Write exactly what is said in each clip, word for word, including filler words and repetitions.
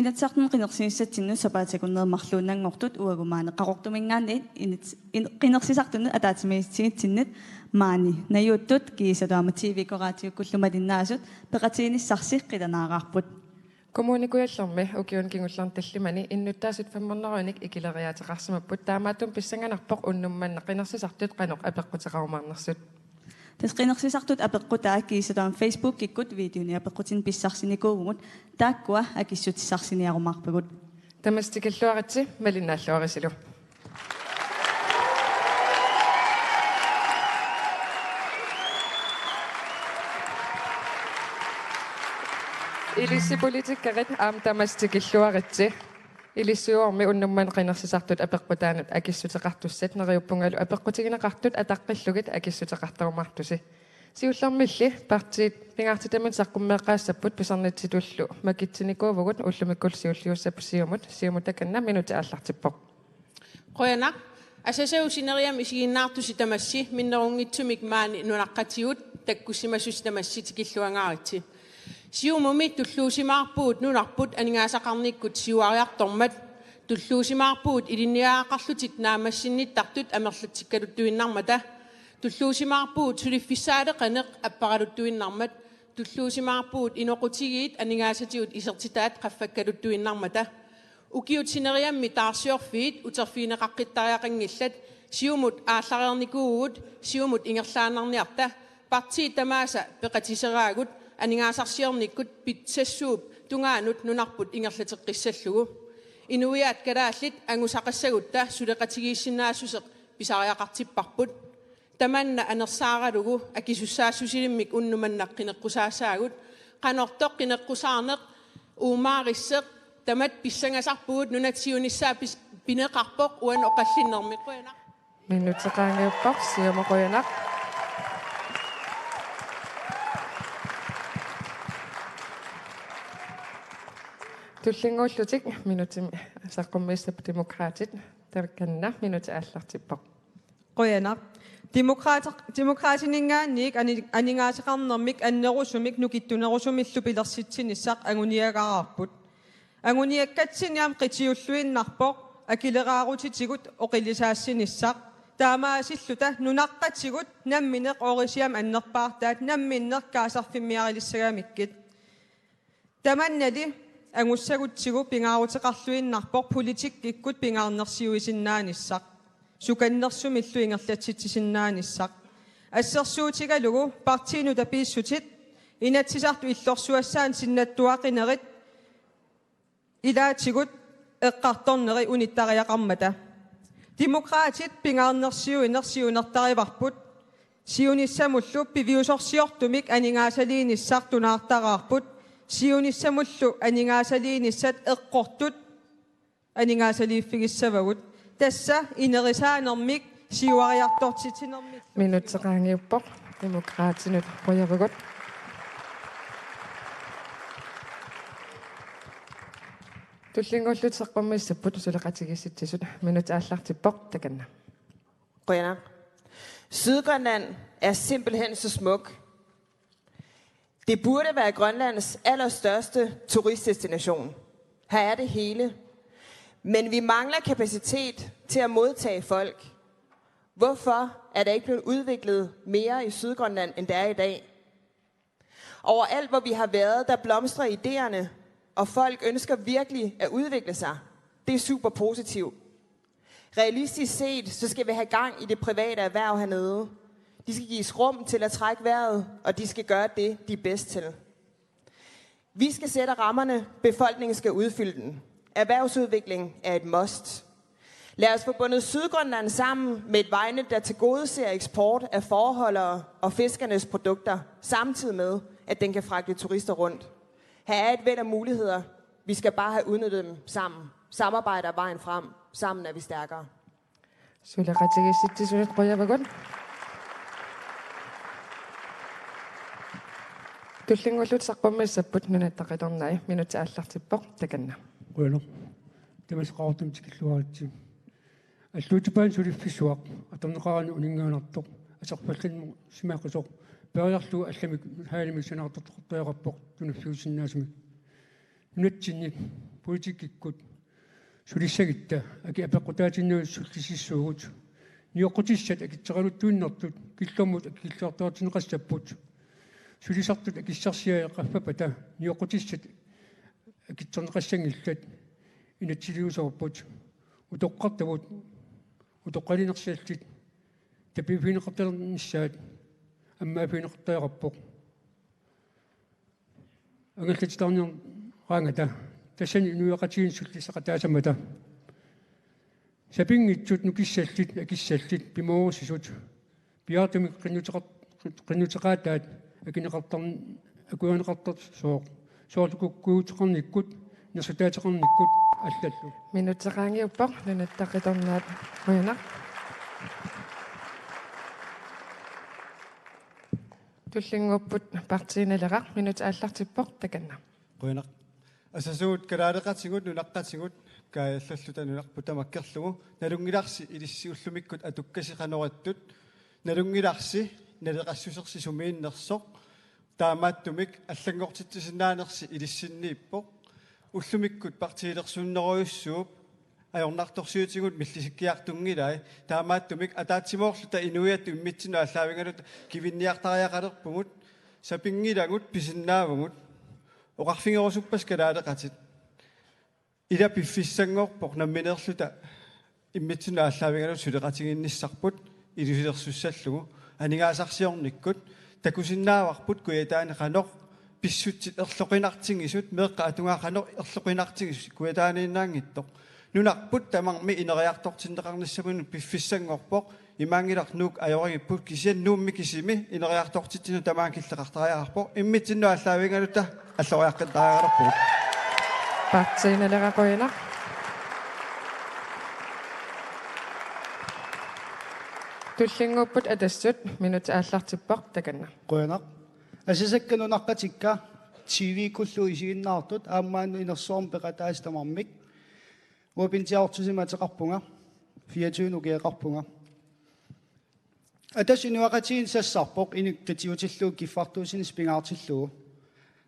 Inatsisartuni qinersinissatsinnut sapaatip akunneri marluinnanngortut uagut maani Qaqortuminngaanniit init-, in-, qinersisartunut ataatsimiititsinnut maani najuuttut kiisalu aamma T V-kkoraatiukkullu malinnaasut peqatiginissarsi qilanaaraarput. Kommune Kujallermi ukiuni kingullerni tallimani innuttaasut femhundredenik ikileriaateqarsimapput, taamaattumik pissanganarpoq unnuk manna qinersisartut qanoq apeqquteqarumaarnersut. Tassa qinersisartut apeqqutaa kiisalu aamma Facebookikkut videonik apeqqutinik pissarsinikuuvugut, taakkua akissutissarsiorniarumaarpagut. Tamassi tikilluaritsi, malinnaalluarisilu. Ilissi politikerit aamma tamassi tikilluaritsi. Ilissi uormi unnuk manna qinersisartut apeqqutaannut akissuteqartussat neriuppungalu apeqqutigineqartut ataqqillugit akissuteqartarumaartusi. Siullermilli partiit pingaartitamik saqqummeeqqaassapput pisarnitsitullu makitsinikuuvugut, ullumikkullu siulliussapput Siumut. Siumut takanna, minutit aallartippoq. Qujanaq. Asasagussi neriammi isiginnaartusi tamassi minnerunngitsumik maani nunaqqatigut takkussimasusi tamassi tikilluangaaritsi. Siumumi tulluusimaarpugut nunarput aningaasaqarnikkut siuariartormat. Tulluusimaarpugut ilinniagaqarlutik naammassinnittartut amerlatsikkaluttuinnarmata. Tulluusimaarpugut suliffissaaleqaneq apparaluttuinnarmat. Tulluusimaarpugut inoqutigiit aningaasatigut isertitaat qaffakkaluttuinnarmata. Ukiut sineriammi taarsiorfiit uterfigineqaqqittariaqanngillat. Siumut aallareernikuuvugut, Siumut ingerlaannarniarta. Partiit tamaasa peqatiseraagut aningaasarsiornikkut pitsassuup tungaanut nunarput ingerlateqqissallugu. Inuiaat kalaallit angusaqassagutta suleqatigiissinnaassuseq pisariaqartipparput. Tamanna anersaaralugu akisussaassusilimmik unnuk manna qineqqusaassaagut. Qanortoq qineqqusaarneq, uumaarisseq, tamatta pissangasarpugut, nunat siunissaa pis-, pineqarpoq uani oqallinnermi. Qujanaq. Minutsit qaangiupput, Siumut qujanaq. Tullinnguullutik minutsimik saqqummiussapput Demokraatit, takanna, minutit aallartippoq. Qujanaq. Demokraater-, Demokraatininngaanniit ani-, aningaasaqarnermik annerusumik nukittunerusumillu pilersitsinissaq anguniagaraarput. Anguniakkatsinni aamma qitiulluinnarpoq akileraarutitigut oqilisaassinissaq. Taamaasilluta nunaqqatigut nammineq orisiam annerpaartaat namminneq kaasarfimmiarilissagamikkit. Tamannali angussagutsigu pingaaruteqarluinnarpoq politikkikkut pingaarnersiuisinnaanissaq, sukannersumillu ingerlatsitsisinnaanissaq. Assersuutigalugu partiinut apiissutit Inatsisartut illorsuassaannik sinnattuaqinerit ilaatigut eqqartorneri unittariaqarmata. Demokraatit pingaarnersiuineq siunertarivarput. Siunissamullu piviusorsiortumik aningaasaliinissaq tunaartaraarput. Siunissamullu aningaasaliinissat eqqortut aningaasaliiffigissavagut. Tassa inerisaanermik siuariartortitsinermik. Minutsit qaangiupput, Demokraatinut qujavugut. Tullinnguullutik saqqummiussapput suleqatigiissitsisut, minutsit aallartippoq, takanna. Qujanaq. Sydgrønland er simpelthen så smuk. Det burde være Grønlands allerstørste turistdestination. Her er det hele. Men vi mangler kapacitet til at modtage folk. Hvorfor er der ikke blevet udviklet mere i Sydgrønland, end der er i dag? Overalt, hvor vi har været, der blomstrer idéerne, og folk ønsker virkelig at udvikle sig. Det er super positivt. Realistisk set, så skal vi have gang i det private erhverv hernede. De skal gives rum til at trække vejret, og de skal gøre det, de er bedst til. Vi skal sætte rammerne, befolkningen skal udfylde den. Erhvervsudvikling er et must. Lad os få bundet Sydgrønland sammen med et vejnet, der tilgodeser eksport af fåreholderes og fiskernes produkter, samtidig med, at den kan fragte turister rundt. Her er et væld af muligheder. Vi skal bare have udnyttet dem sammen. Samarbejde er vejen frem. Sammen er vi stærkere. Suleqatigiissitsisut qujavugut. Tullinnguullutik saqqummiussapput Nunatta Qitornai, minutsit aallartippoq, takanna. Qujanaq. Tamassi Qaqortumi tikilluaritsi. Alluutipaanik suliffissuaq atorneqarani uninngaannartoq aserfallinnersimaqisoq periarlugu allamik haalimik sanaartortoqartariaqarpoq tuniffiusinnaasumik. Nunatsinni politikkikkut sulissagitta akit apeqqutaatinnut sullisissuugut. Nioqqutissat akitsoraluttuinnartut killormut akikilliortoortinneqassapput. Sulisartut akissarsiai qaffappata nioqqutissat akitsorneqassanngillat inatsisiliusorput. Utoqqartavut utoqqalinersallit tapiiffigineqartalernissaat ammaaffigineqartariaqarpoq. Angallatitaarniaraangata tassani inuiaqatigiinnut sullissaqataassammata. Sapinngitsut nukissallit akissallit pimoorussisut piaartumik qinnuteqar-, qinnuteqaataat akineqartar-, akuerineqartarsuuvoq. Soorlu kukkuuteqarnikkut, nersutaateqarnikkut allallu. Minutsit qaangiuppoq, Nunatta Qitornaat, qujanaq. Tullinnguupput Partii Naleraq, minutsit aallartippoq, takanna. Qujanaq. Asasugut kalaaleqatigut, nunaqqatigut, kaajallalluta nunarput tamakkerlugu, nalunngilarsi ilissi ullumikkut atukkasi qanoq ittut, nalunngilarsi naleqassusersi sumiinnersoq, taamaattumik allanngortitsisinnaanersi ilissinniippoq, ullumikkut partiilersunnerujussuup ajornartorsiutigut millisikkiartunngilai, taamaattumik ataatsimoorluta inuiattut immitsinnut aallaavigaluta kivinniartariaqalerpugut, sapinngilagut pisinnaavugut, oqarfigerusuppassi kalaaleqatit. Ila piffissanngorpoq nammineerluta immitsinnut aallaavigaluta suleqatigiinnissarput ilusilersussallugu aningaasarsiornikkut takusinnaavarput Kujataani qanoq pissutsit erloqinartigisut meeqqat atugaat qanoq erloqinartigisut Kujataaniinnaanngitsoq. Nunarput tamarmi ineriartortinneqarnissaminut piffissanngorpoq. Imaanngilaq Nuuk ajoragipput, kisianni Nuummi kisimi ineriartortitsineq tamaanga killeqartariaqarpoq. Immitsinnut aallaavigaluta alloriaqqittariaqalerpugut. Partii Naleraq, qujanaq. Tullinnguupput Atassut, minutsit aallartippoq, takanna. Qujanaq. Asasakka nunaqqatikka, T V-kkullu isiginnaartut aamma maani inersuarmi peqataasut tamarmik. Uanga pinsiartusima ateqarpunga, fireogtyvenik ukioqarpunga. Atassut inuiaqatigiinni sassarpoq inuit katiutillugu kiffartuussineq pingaartillugu.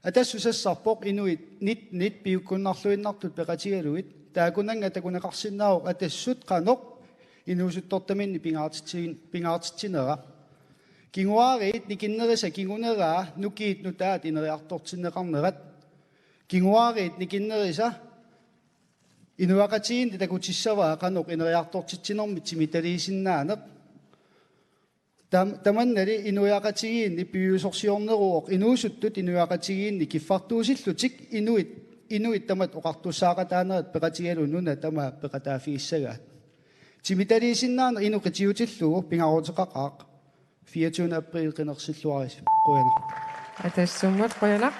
Atassut sassarpoq inuit nittenit piukkunnarluinnartut peqatigalugit, taakkunannga takuneqarsinnaavoq Atassut qanoq inuusuttortaminnik pingaartitsi-, pingaartitsinera. Kinguaariit nikinnerisa kinguneraa nukiit nutaat ineriartortinneqarnerat. Kinguaariit nikinnerisa inuiaqatigiinni takutissavaa qanoq ineriartortitsinermi timitaliisinnaaneq. Tam-, tamannali inuiaqatigiinni piviusorsiorneruvoq inuusuttut inuiaqatigiinni kiffartuussillutik inuit, inuit tamatta oqartussaaqataanerat peqatigalugu nuna tamaat peqataaffigissagaat. Timitaliisinnaaneq inuk katiutillugu pingaaruteqaqaaq. Fireogtyvende april qinersilluarisi. Qujanaq. Atassummut qujanaq.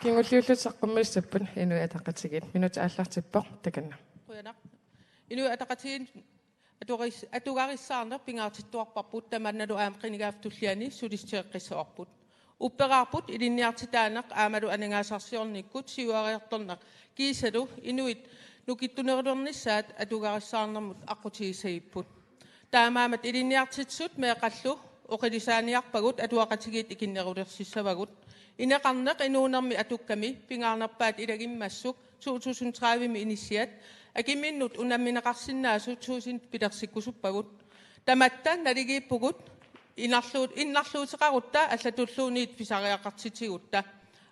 Kingulliullutik saqqummiussapput Inuit Ataqatigiit. Minutsit aallartippoq, takanna. Qujanaq. Inuit Ataqatigiit atugaris-, atugarissaarneq pingaartittuarparput, tamannalu aamma qinigaaffik tulliani sulissutigeqqissavarput. Upperaarput ilinniartitaaneq aammalu aningaasarsiornikkut siuariartorneq kiisalu inuit nukittunerulernissaat atugarissaarnermut aqqutigissagipput. Taamaammat ilinniartitsisut meeqqallu oqilisaaniarpagut atuaqatigiit ikinnerulersissavagut. Ineqarneq inuunermi atukkami pingaarnerpaat ilagimmassuk to tusind tredive-mi inissiat akiminnut unammineqarsinnaasut tusind pilersikkusuppagut. Tamatta naligiippugut innarluut-, innarluuteqarutta allatulluunniit pisariaqartitsigutta.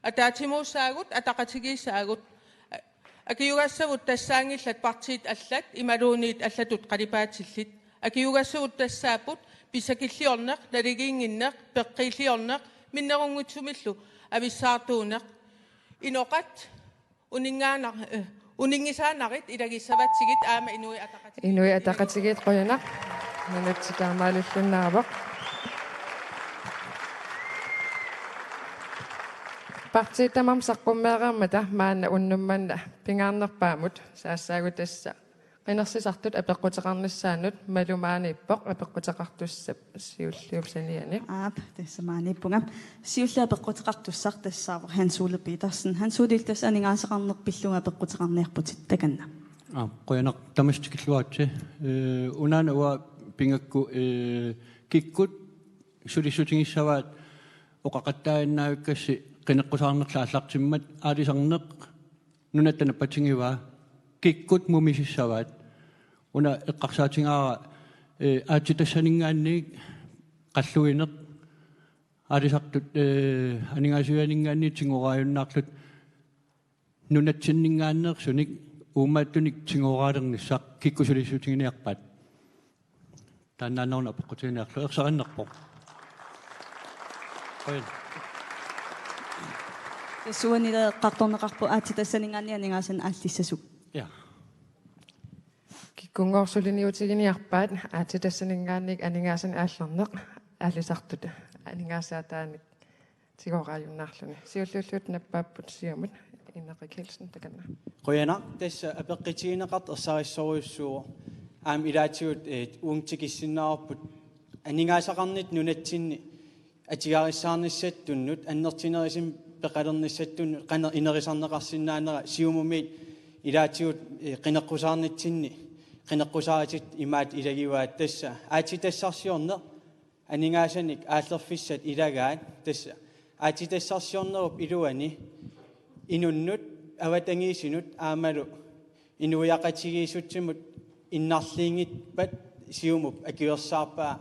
Ataatsimuussaagut, ataqatigiissaagut. Akiugassavut tassaanngillat partiit allat imaluunniit allatut qalipaatillit. Akiugassavut tassaapput pissakilliorneq, naligiinnginneq, peqqiilliorneq, minnerunngitsumillu avissaartuuneq. Inoqat uninngaana-, eh, uninngisaannarit ilagissavatsigit aamma Inuit Ataqatigiit. Inuit Ataqatigiit qujanaq. Minutsit taamaalillunnaavoq. Partiit tamarmik saqqummeereermata maanna unnuk manna pingaarnerpaamut saassaagut tassa qinersisartut apeqquteqarnissaannut. Malu maaniippoq apeqquteqartussap siulliup saniani. Aap, tassa maaniippunga. Siulleq apeqquteqartussaq tassaavoq Hans Ole Petersen. Hans Ole, tassa aningaasaqarneq pillugu apeqquteqarniarputit, takanna. Aap, qujanaq, tamassi tikilluaritsi. Ee, unaana uanga pigakku, ee, kikkut sulissutigissavaat oqaqattaaginnaavikkassi qineqqusaarnerlu aallartimmat aalisarneq nunatta napatigivaa, kikkut mumisissavaat. Una eqqarsaatigaara, eh, aatsitassaninngaanniit qalluineq, aalisartut, eh, aningaasivianinngaanniit tigoraajunnaarlutik nunatsinninngaanneersunik uummaattunik tigoraalernissaq kikkut sulissutiginiarpaat? Taannaanneruna apeqqutiginiarlugu ersarinnerpoq. Qujan. Tassa uani eqqartorneqarpoq aatsitassaninngaanniit aningaasanik aallissasut. Ja. Kikkunngooq suliniutiginiarpaat aatsitassaninngaanniit aningaasanik aallerneq, aalisartut aningaasaataanik tigoraajunnaarluni. Siulliullutik nappaapput Siumut, Ineqi Kielsen, takanna. Qujanaq, tassa apeqqutigineqartoq ersarissorujussuuvoq. Aamma ilaatigut, eh, uunga tikissinnaavarput aningaasaqarnitta nunatsinni atugarissaarnissattunnut, annertunerusumik peqalernissattunnut qanoq inerisarneqarsinnaanera Siumumiit ilaatigut, eh, qineqqusaarnitsinni qineqqusaarititta imaat ilagivaat, tassa aatsitassarsiorneq, aningaasanik aallerfissat ilagaat, tassa aatsitassarsiornerup iluani inunnut, avatangiisinut aammalu inuiaqatigiissutsimut innarliinngippat Siumup akuersaarpaa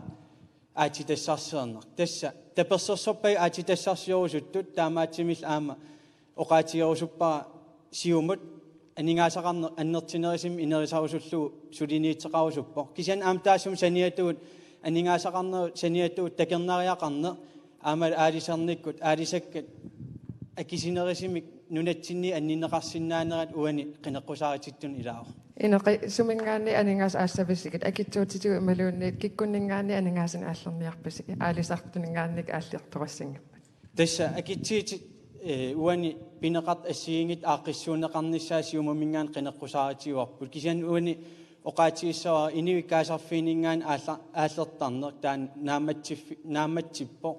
aatsitassarsiorneq. Tassa tapersersorpagut aatsitassarsiorusuttut, taamaattumillu aamma oqaatigerusuppara Siumut aningaasaqarneq annertunerusumik inerisarusullugu suliniuteqarusuppoq. Kisianni aamma taassuma saniatigut, aningaasaqarnerup saniatigut takornariaqarneq aammalu aalisarnikkut, aalisakkat akisunerusumik nunatsinni anninneqarsinnaanerat uani qineqqusaaritittunut ilaavoq. Ineqi, suminngaanniit aningaasat aassavisigit, akitsuutitigut imaluunniit kikkunninngaanniit aningaasanik aallerniarpisigit, aalisartuninngaanniit aalliartorassanngippat? Tassa akitsuutit, eh, uani pineqartut assigiinngitsut aaqqissuunneqarnissaat Siumuminngaanniit qineqqusaarutigaarput. Kisianni uani oqaatigissavara inuit kaasarfiininngaanniit aalla-, aallertarneq taanna naammatsiffi-, naammatsippoq.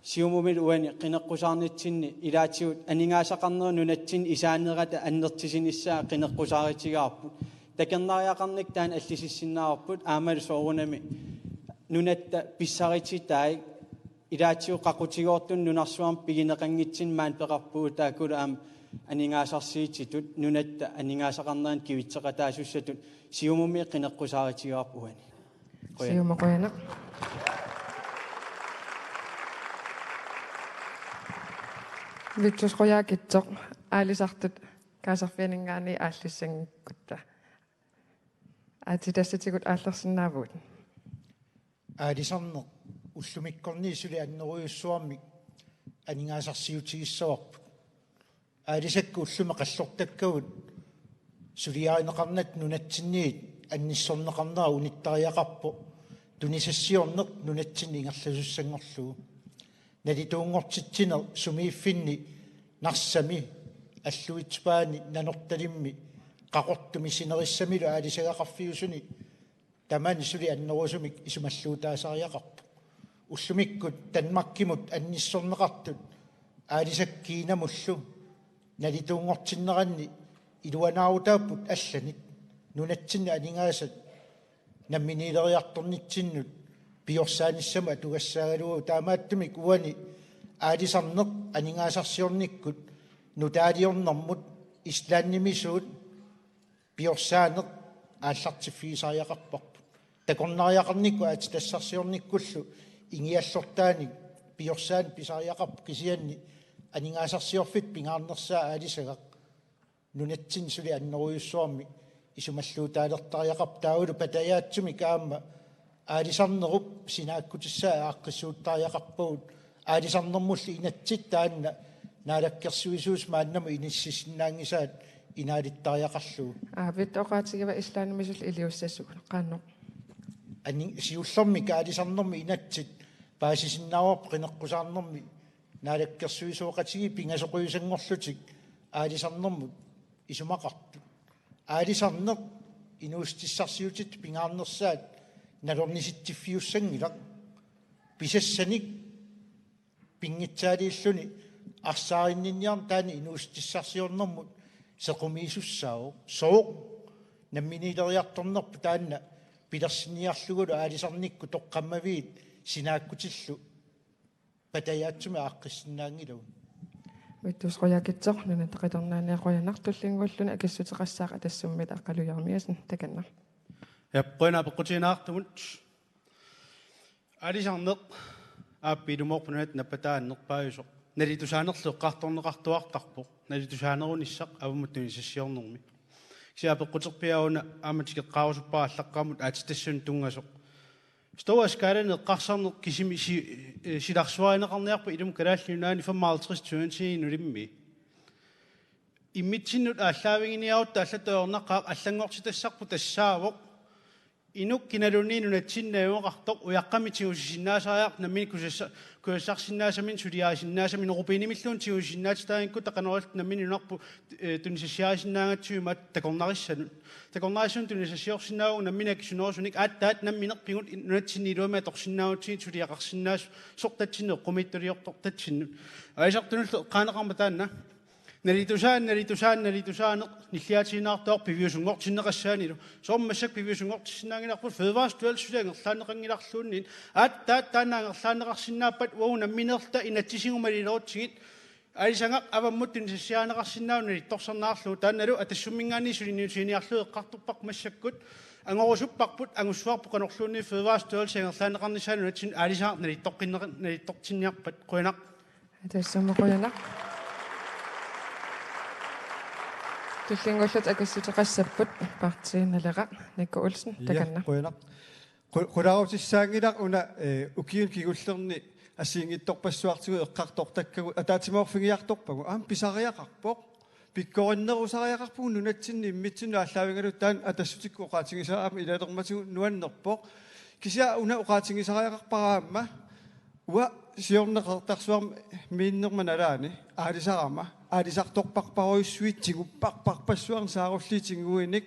Siumumilu uani qineqqusaarnitsinni ilaatigut aningaasaqarnerup nunatsinni isaanerata annertusinissaa qineqqusaarutigaarput. Takornariaqarnikkut taanna allisissinnaagaluarput, aammalu soorunami nunatta pissarititai ilaatigut qaqutigoortunut nunarsuarmi pigineqanngitsumik maani peqarpugut, taakkulu aamma aningaasarsiutitut nunatta aningaasaqarneranut kivitseqataasussatut Siumumi qineqqusaarutigaarput uani. Qujan. Siumut qujanaq. Vittus Qujaukitsoq, aalisartut kaasarfianinngaanniit aallissanngikkutta, aatsitassatigut aallersinnaavugut? Aalisarneq ullumikkornit suli annerujussuarmik aningaasarsiutigissavarput. Aalisakkat ullumi qallortakkagut suliarineqarnata nunatsinniit annissorneqarnera unittariaqarpoq tunisassiorneq nunatsinni ingerlasussanngorlugu. Nalituunngortitsineq sumiiffinni Narsami, Alluitsup Paani, Nanortalimmi, Qaqortumi sinerissamilu aalisagaqarfiusuni tamani suli annerusumik isumalluutaasariaqarpoq. Ullumikkut Danmarkimut annissorneqartut aalisakkat Kinamullu nalituunngortinneranni iluanaarutaapput allanik. Nunatsinni aningaasat namminiileriartornitsinnut piorsaanissamut atugassaagaluagut, taamaattumik uani aalisarneq aningaasarsiornikkut nutaaliornermut Islandimisuut piorsaaneq aallartiffigisariaqarparput. Takornariaqarnikkut aatsitassarsiornikkullu ingiallortaanik piorsaaneq pisariaqarpoq, kisianni aningaasarsiorfittut pingaarnersaat aalisagaq nunatsinni suli annerujussuarmik isumalluutaalertariaqarpoq. Taavalu patajaatsumik aamma aalisarnerup sinaakkutissaa aaqqissuuttariaqarpagut. Aalisarnermullu inatsit taanna naalakkersuisuusoq maannamut inississinnaanngisaat inaalittariaqarlugu. Aavit oqaatigiva Islandimisullu iliussasugut, qanoq? Ani-, siullermik aalisarnermi inatsit paasisinnaavarput qineqqusaarnermi naalakkersuisooqatigiit pingasoqiusanngorlutik aalisarnermut isumaqartut. Aalisarneq inuussutissarsiutitut pingaarnersaat nalornisitsiffiussanngilaq. Pisassanik pinngitsaaliilluni arsaarinninniarneq taanna inuussutissarsiornermut sequmiisussaavoq. Sooq? Namminiileriartornerput taanna pilersinniarlugulu aalisarnikkut toqqammaviit sinaakkutillu patajaatsumik aaqqissinnaanngilagut. Vittus Qujaukitsoq, Nunatta Qitornaaniit, qujanaq. Tullinnguulluni akissuteqassaaq Atassummit Aqqaluaq Jerimiassen, takanna. Ja, qujanaq apeqqutigineqartumut. Aalisarneq aap ilumoorpoq nunatta nappataannerpaajusoq. Nalitusaanerlu eqqartorneqartuartarpoq. Nalitusaanerunissaq avammut tunisassiornermi. Kisianni apeqquterpiauna aamma tikeqqaarusuppara allaqqamut aatsitassanut tunngasoq. Stor skala eqqarsarneq kisimi si-, eh, silarsuarineqarniarpat ilumut Kalaallit Nunaanni femoghalvtreds tusind inulimmi. Immitsinnut aallaaviginiarutta allatut ajornaqaaq, allanngortitassarput tassaavoq inuk kinaluunniit nunatsinni najugaqartoq ujaqqamik tigusisinnaasariaqartoq nammineq kusassa-, kusassarsinnaasaminnik suliarisinnaasaminnik. Rubinimilluunniit tigusisinnaatitaagikkutta qanoq ililluta nammineq nunarput, eh, tunisassiarisinnaagatsigu imaattoq takornarissanut. Takornarissanut tunisassiorsinnaavugut nammineq akisunerusunik, aatsaat namminerpigut nunatsinni iluamik atorsinnaagutsigit suliaqarsinnaasut tatsinnut, eqqumiitsuliortartatsinnut. Aalisartunullu eqqaaneqarmat taanna. Nalitusaa-, nalitusaa-, nalitusaaneq nilliaatiinnartoq piviusunngortinneqassaanilu. Soorlu massakkut piviusunngortissinnaanngilarput, Fødevarestyrelsi angerlaanneqanngilarluunniit. Aatsaat taanna angerlaanneqarsinnaappat uagut nammineerluta inatsisigumalilerutsigit aalisagaq avammut tunisassiarineqarsinnaavoq nalittorsarneqarlugu. Taannalu Atassumminngaanniit suliniutiginiarlugu eqqartorparput massakkut. Angorusupparput, angussuarput qanorluunniit Fødevarestyrelsi angerlaanneqarnissaa nunatsinni aalisagaq nalittoqqinneqa-, nalittortinniarpat. Qujanaq. Atassummut qujanaq. Tullinnguulluta akissuteqassapput Partii Naleraq, Nikku Olsen, ja, takanna. Qujanaq. Qu-, qulaarutissaanngilaq una, eh, ukiuni kingullerni assigiinngitsorpassuartigut eqqartortakkagut ataatsimoorfigiartorpagut. Aamma pisariaqarpoq. Pikkorinnerusariaqarpugut nunatsinni immitsinnut aallaavigaluta, taanna Atassutikkut oqaatigisara aamma ilalermatigut nuannerpoq. Kisianni una oqaatigisariaqarpara aamma uanga siorna Qeqertarsuarmiinnerma nalaani aalisarama, aalisartorparparujussuit tigupparparpassuarnik saarulliit tiguinik,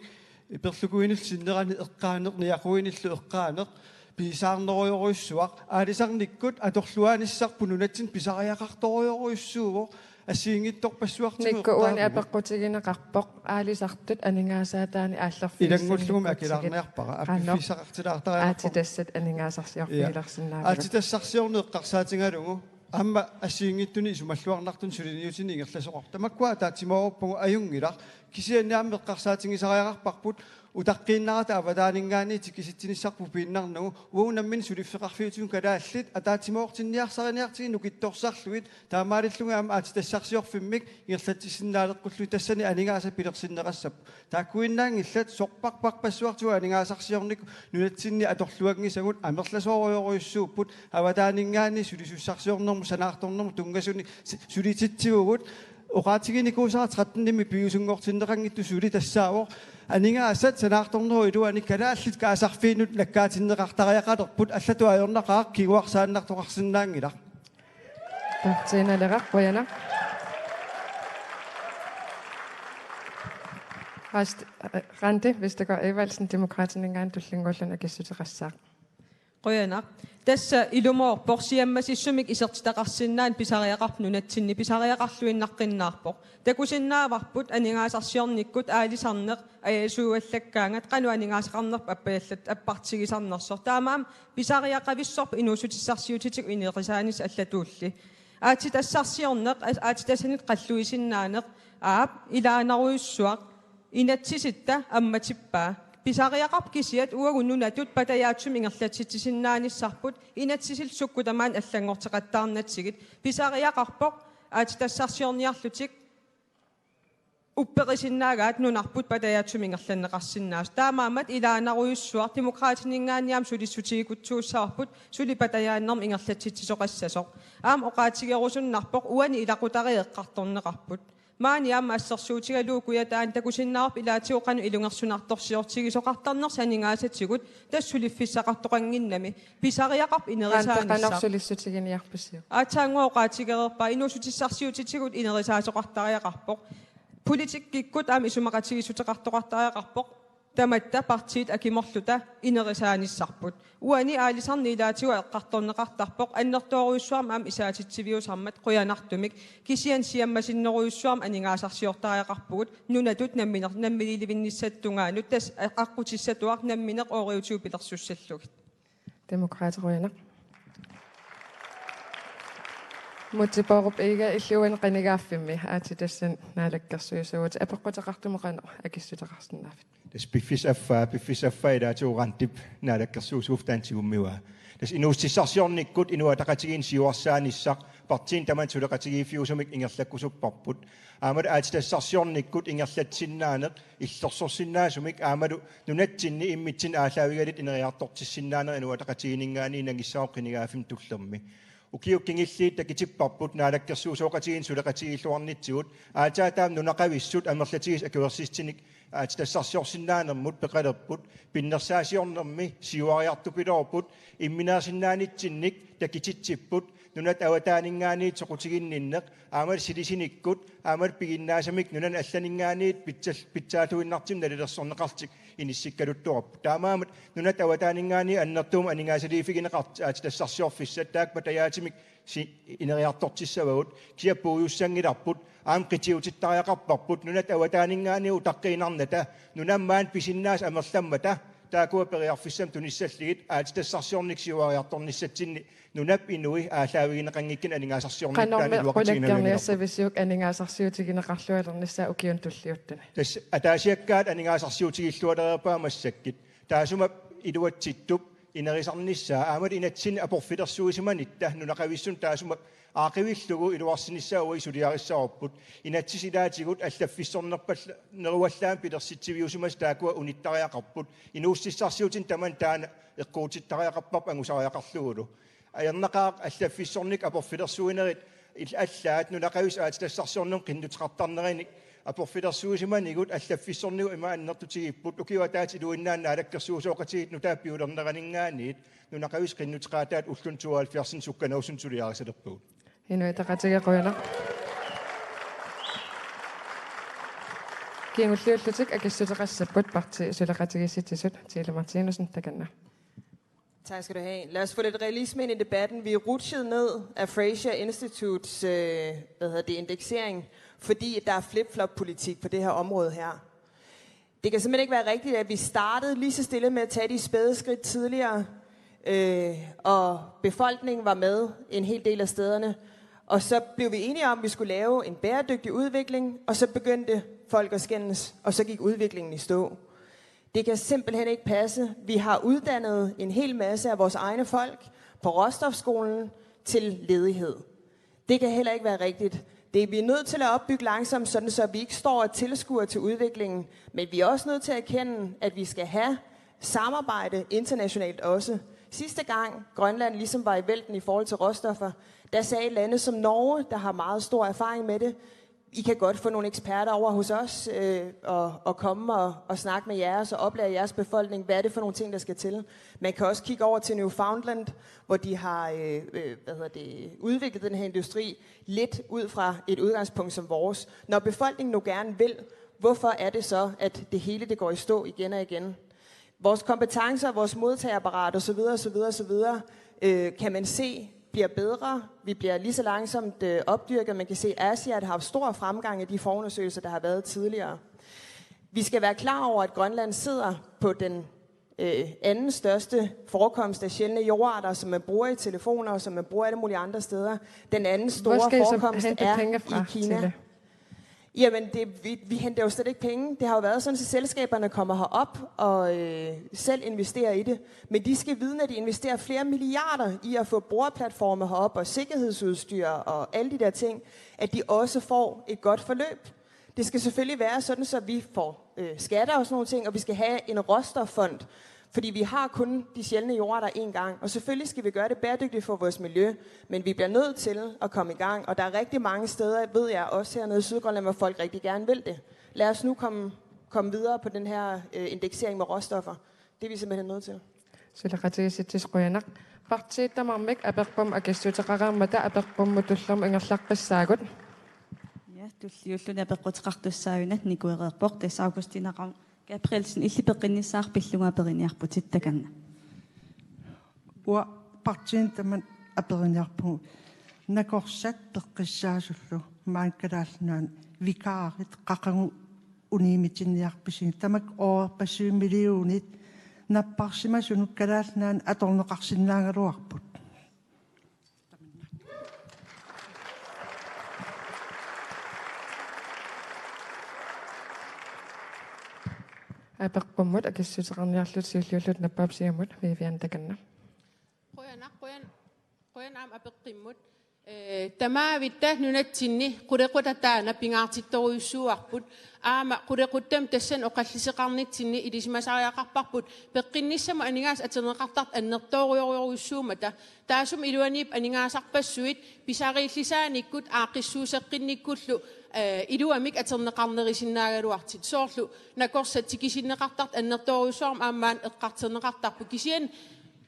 perlukuinillu sinnerani eqqaaneq, niaquinillu eqqaaneq, piisaarnerujorujussuaq, aalisarnikkut atorluaanissarput nunatsinni pisariaqartorujorujussuuvoq, assigiinngitsorpassuartigut. Nikku, uani eqqaavugut apeqqutigineqarpoq aalisartut aningaasaataanni aallerfigissanik. Ilanngullugumi ikkutsigut. Akilaarniarpara, qanoq ampiffissaqartilaartariaqarpoq. Aatsitassat aningaasarsiorfigilersinnaavagut. Ja. Aatsitassarsiorneq eqqarsaatigalugu aamma assigiinngitsunik isumalluarnartunik suliniutinik ingerlasoqarpoq. Tamakkua ataatsimooruppagut, ajunngilaq. Kisianni aamma eqqarsaatigisariaqarparput utaqqiinnarata avataaninngaanniit tikisitsinissarput piinnarnagu, uagut nammineq suliffeqarfiutigut kalaallit ataatsimoortinniarsariniartigit nukittorsarlugit, taamaalillugit aamma aatsitassarsiorfimmik ingerlatsissinnaaleqqullugit, tassani aningaasat pilersinneqassapput. Taakkuinnaanngillat, sorparparpassuartigut aningaasarsiornikkut nunatsinni atorluanngisagut amerlasoorujorujussuupput, avataaninngaanniit sulisussarsiornermut sanaartornermut tunngasunik s-, sulititsivugut. Oqaatiginikuusara trettenimi piviusunngortinneqanngitsoq suli tassaavoq aningaasat sanaartornerup iluani kalaallit kaasarfiinut nakkaatinneqartariaqalerput, allatut ajornaqaaq, kinguarsaannartoqarsinnaanngilaq. Partii Naleraq, qujanaq. Rast-, Randi Vestergaard Evaldsen, Demokraatininngaanniit, tullinnguulluni akissuteqassaaq. Qujanaq. Tassa ilumoorpoq siammasissumik isertitaqarsinnaaneq pisariaqarpoq nunatsinni, pisariaqarluinnaqqinnaarpoq. Takusinnaavarput aningaasarsiornikkut aalisarneq ajasuuallakkaangat qanoq aningaasaqarnerput appallat-, appartigisarnersoq. Taamaammat pisariaqavissorput inuussutissarsiutitigut inerisaanissaq allatuulli. Aatsitassarsiorneq, a-, aatsitassanik qalluisinnaaneq, aap, ilaanarujussuaq, inatsisitta ammatippaa. Pisariaqarpoq kisiat uagut nunatut patajaatsumik ingerlatsitsisinnaanissarput, inatsisillu sukkut tamaani allanngorteqattaarnatsigit. Pisariaqarpoq aatsitassarsiorniarlutik upperisinnaagaat nunarput patajaatsumik ingerlanneqarsinnaasoq. Taamaammat ilaanarujussuaq Demokraatininngaanniit aamma sulissutigikutsuussavarput suli patajaannermik ingerlatsitsisoqassasoq. Aamma oqaatigerusunnarpoq uani ilaqutariit eqqartorneqarput. Maani aamma assersuutigalugu Kujataani takusinnaavarput ilaatigut qanoq ilungersunartorsiortigisoqartarnersoq aningaasatigut, tassa suliffissaqartoqannginnami. Pisariaqarpoq inerisaanissaq. Qanoq sulissutiginiarpisiuk? Aatsaannguaq oqaatigereerpara inuussutissarsiutitigut inerisaasoqartariaqarpoq. Politikkikkut aamma isumaqatigiissuteqartoqartariaqarpoq. Tamatta partiit akimorluta inerisaanissarput. Uani aalisarneq ilaatigut eqqartorneqartarpoq, annertoorujussuarmik aamma isaatitsiviusarmat qujanartumik, kisianni siammasinnerujussuarmik aningaasarsiortariaqarpugut nunatut namminer-, namminiilivinnissap tungaanut, tassa aqqutissatuaq nammineq ooriutigut pilersussallugit. Demokraatit, qujanaq. Múte Bourup Egede, illit uani qinigaaffimmi aatsitassani naalakkersuisuuvutit, apeqquteqartumik qanoq akissuteqarsinnaavit? Tassa piffissap affaa, piffissap affaa ilaatigut Randip naalakkersuisuuvoq, taanna tigummivaa. Tassa inuussutissarsiornikkut Inuit Ataqatigiinni siuarsaanissaq partiinit tamanit suleqatigiiffiusumik ingerlakkusupparput. Aammalu aatsitassarsiornikkut ingerlatsinnaaneq, illersorsinnaasumik aammalu nunatsinni immitsinnut aallaavigalugit ineriartortissinnaaneq Inuit Ataqatigiinninngaanniit nangissavarput qinigaaffimmi tullermi. Ukiut kingulliit takutipparput naalakkersuisooqatigiinni suleqatigiilluarnitsigut, aatsaat taama nunaqavissut amerlatigisut akuersissutinik aatsitassarsiorsinnaanermut peqalerput, pinnersaasiornermi siuariartupiloorput, imminersinnaanitsinnik takutitsipput, nunatta avataaninngaanniit soqutiginninneq, aammalu silisinikkut, aammalu piginnaasamik nunanut allaninngaanniit pitsal-, pitsaalluinnartumik nalilersorneqarlutik inissikkaluttuarput. Taamaammat nunatta avataaninngaanniit annertuumik aningaasaliiffigineqartut aatsitassarsiorfissat taakku patajaatsumik si-, ineriartortissavagut, kisianni puigussanngilarput, aamma qitiutittariaqarparput, nunatta avataaninngaanniit utaqqiinnarnata, nunammaani pisinnaasut amerlammata, taakkua periarfissamik tunissallugit, aatsitassarsiornikkut siuariartornissatsinni nunap inui aallaavigineqanngikkunik aningaasarsiornikkut taanna iluaqutigineqarniarput. Qanormi qulakkeerniassavisiuk aningaasarsiutigineqarlualernissaa ukiuni tulliuttuni? Tassa ataasiakkaat aningaasarsiutigillualereerpaat massakkut. Taassuma iluatsittup inerisarnissaa aammalu inatsimmi aporfilersuisimanitta nunaqavissunnut taassuma aaqqivillugu iluarsinissaa uagut suliarissavarput. Inatsisit ilaatigut allaffissornerpalla-, neruallaamik pilersitsiviusimasut taakkua unittariaqarput. Inuussutissarsiutinut tamanut taanna eqquutittariaqarparput angusariaqarlugulu. Ajornaqaaq allaffissornikkut aporfilersuinerit il-, allaat nunaqavissut aatsitassarsiornermut qinnuteqartarnerini aporfilersuisimanikkut allaffissornikkut ima annertutigipput, ukiup ataatsip iluinnaani naalakkersuisooqatigiit nutaat piulerneraninngaanniit nunaqavissut qinnuteqaataat ulluni tooghalvfjerdsini sukkanerusuni suliarissalerpagut. Inuit Ataqatigiit, qujanaq. Kingulliullutik akissuteqassapput partiit suleqatigiissitsisut, Tile Martinussen, takanna. Tak skal du have. Lad os få lidt realisme ind i debatten. Vi er rutsjet ned af Fraser Institutes, øh, hvad hedder det, indeksering, fordi der er flip-flop-politik på det her område her. Det kan simpelthen ikke være rigtigt, at vi startede lige så stille med at tage de spæde skridt tidligere, øh, og befolkningen var med en hel del af stederne. Og så blev vi enige om, at vi skulle lave en bæredygtig udvikling, og så begyndte folk at skændes, og så gik udviklingen i stå. Det kan simpelthen ikke passe. Vi har uddannet en hel masse af vores egne folk på råstofskolen til ledighed. Det kan heller ikke være rigtigt. Det er vi nødt til at opbygge langsomt, sådan så vi ikke står og tilskuer til udviklingen. Men vi er også nødt til at erkende, at vi skal have samarbejde internationalt også. Sidste gang Grønland ligesom var i vælten i forhold til råstoffer, der sagde lande som Norge, der har meget stor erfaring med det: "I kan godt få nogle eksperter over hos os, øh, og, og komme og, og snakke med jeres og oplære jeres befolkning, hvad er det for nogle ting, der skal til." Man kan også kigge over til Newfoundland, hvor de har, øh, øh, hvad hedder det, udviklet den her industri lidt ud fra et udgangspunkt som vores. Når befolkningen nu gerne vil, hvorfor er det så, at det hele, det går i stå igen og igen? Vores kompetencer, vores modtageapparat osv., osv., osv., øh, kan man se bliver bedre. Vi bliver lige så langsomt, øh, opdyrket. Man kan se, at Aasiaat har haft stor fremgang i de forundersøgelser, der har været tidligere. Vi skal være klar over, at Grønland sidder på den, øh, anden største forekomst af sjældne jordarter, som man bruger i telefoner, og som man bruger alle mulige andre steder. Den anden store forekomst er i Kina. Jamen, det, vi, vi henter jo slet ikke penge. Det har jo været sådan, at selskaberne kommer herop og, øh, selv investerer i det. Men de skal vide, at de investerer flere milliarder i at få boreplatforme herop og sikkerhedsudstyr og alle de der ting, at de også får et godt forløb. Det skal selvfølgelig være sådan, så vi får, øh, skatter og sådan nogle ting, og vi skal have en råstoffond, fordi vi har kun de sjældne jordarter én gang. Og selvfølgelig skal vi gøre det bæredygtigt for vores miljø, men vi bliver nødt til at komme i gang. Og der er rigtig mange steder, ved jeg, også hernede i Sydgrønland, hvor folk rigtig gerne vil det. Lad os nu komme, komme videre på den her, øh, indeksering med råstoffer. Det er vi simpelthen nødt til. Suleqatigiissitsisut, qujanaq. Partiit tamarmik apeqqummut akissuteqareermata apeqqummut tullermut ingerlaqqissaagut. Ja, tulliulluni apeqquteqartussaavinnaq nikuereerpoq, tassa Augustina Ravn Gabrielsen, illit peqqinnissaqarpit, pillugu aperiniarputit, takanna. Uanga partiinit tamanit aperiniarpugut. Nakorsat peqqissaasullu, maani Kalaallit Nunaanni vikaarit qaqugu unioqatigiinniarpisigit, tamakku oorerpassuit millionit napparsimasunut Kalaallit Nunaanni atorneqarsinnaagaluarput. Apeqqummut akissuteqarniarluta siulliulluta nappaap siumut Vivian takanna. Qujanaq, qujan-, qujanaq aamma apeqqimmut. Ee, tamavitta nunatsinni qulequtaq taanna pingaartittorujussuuarput. Aamma qulequttami tassani oqalliseqarnitsinni ilisimasariaqarparput peqqinnissamut aningaasat atorneqartartut annertoorujorujussuummata. Taassuma iluaniippoq aningaasarpassuit pisariillisaanikkut aaqqissuusseqqinnikkullu, ee, iluamik atorneqarnerusinnaagaluartut. Soorlu nakorsat tikisinneqartartut annertoorujussuarmik aamma maani eqqartorneqartarput. Kisianni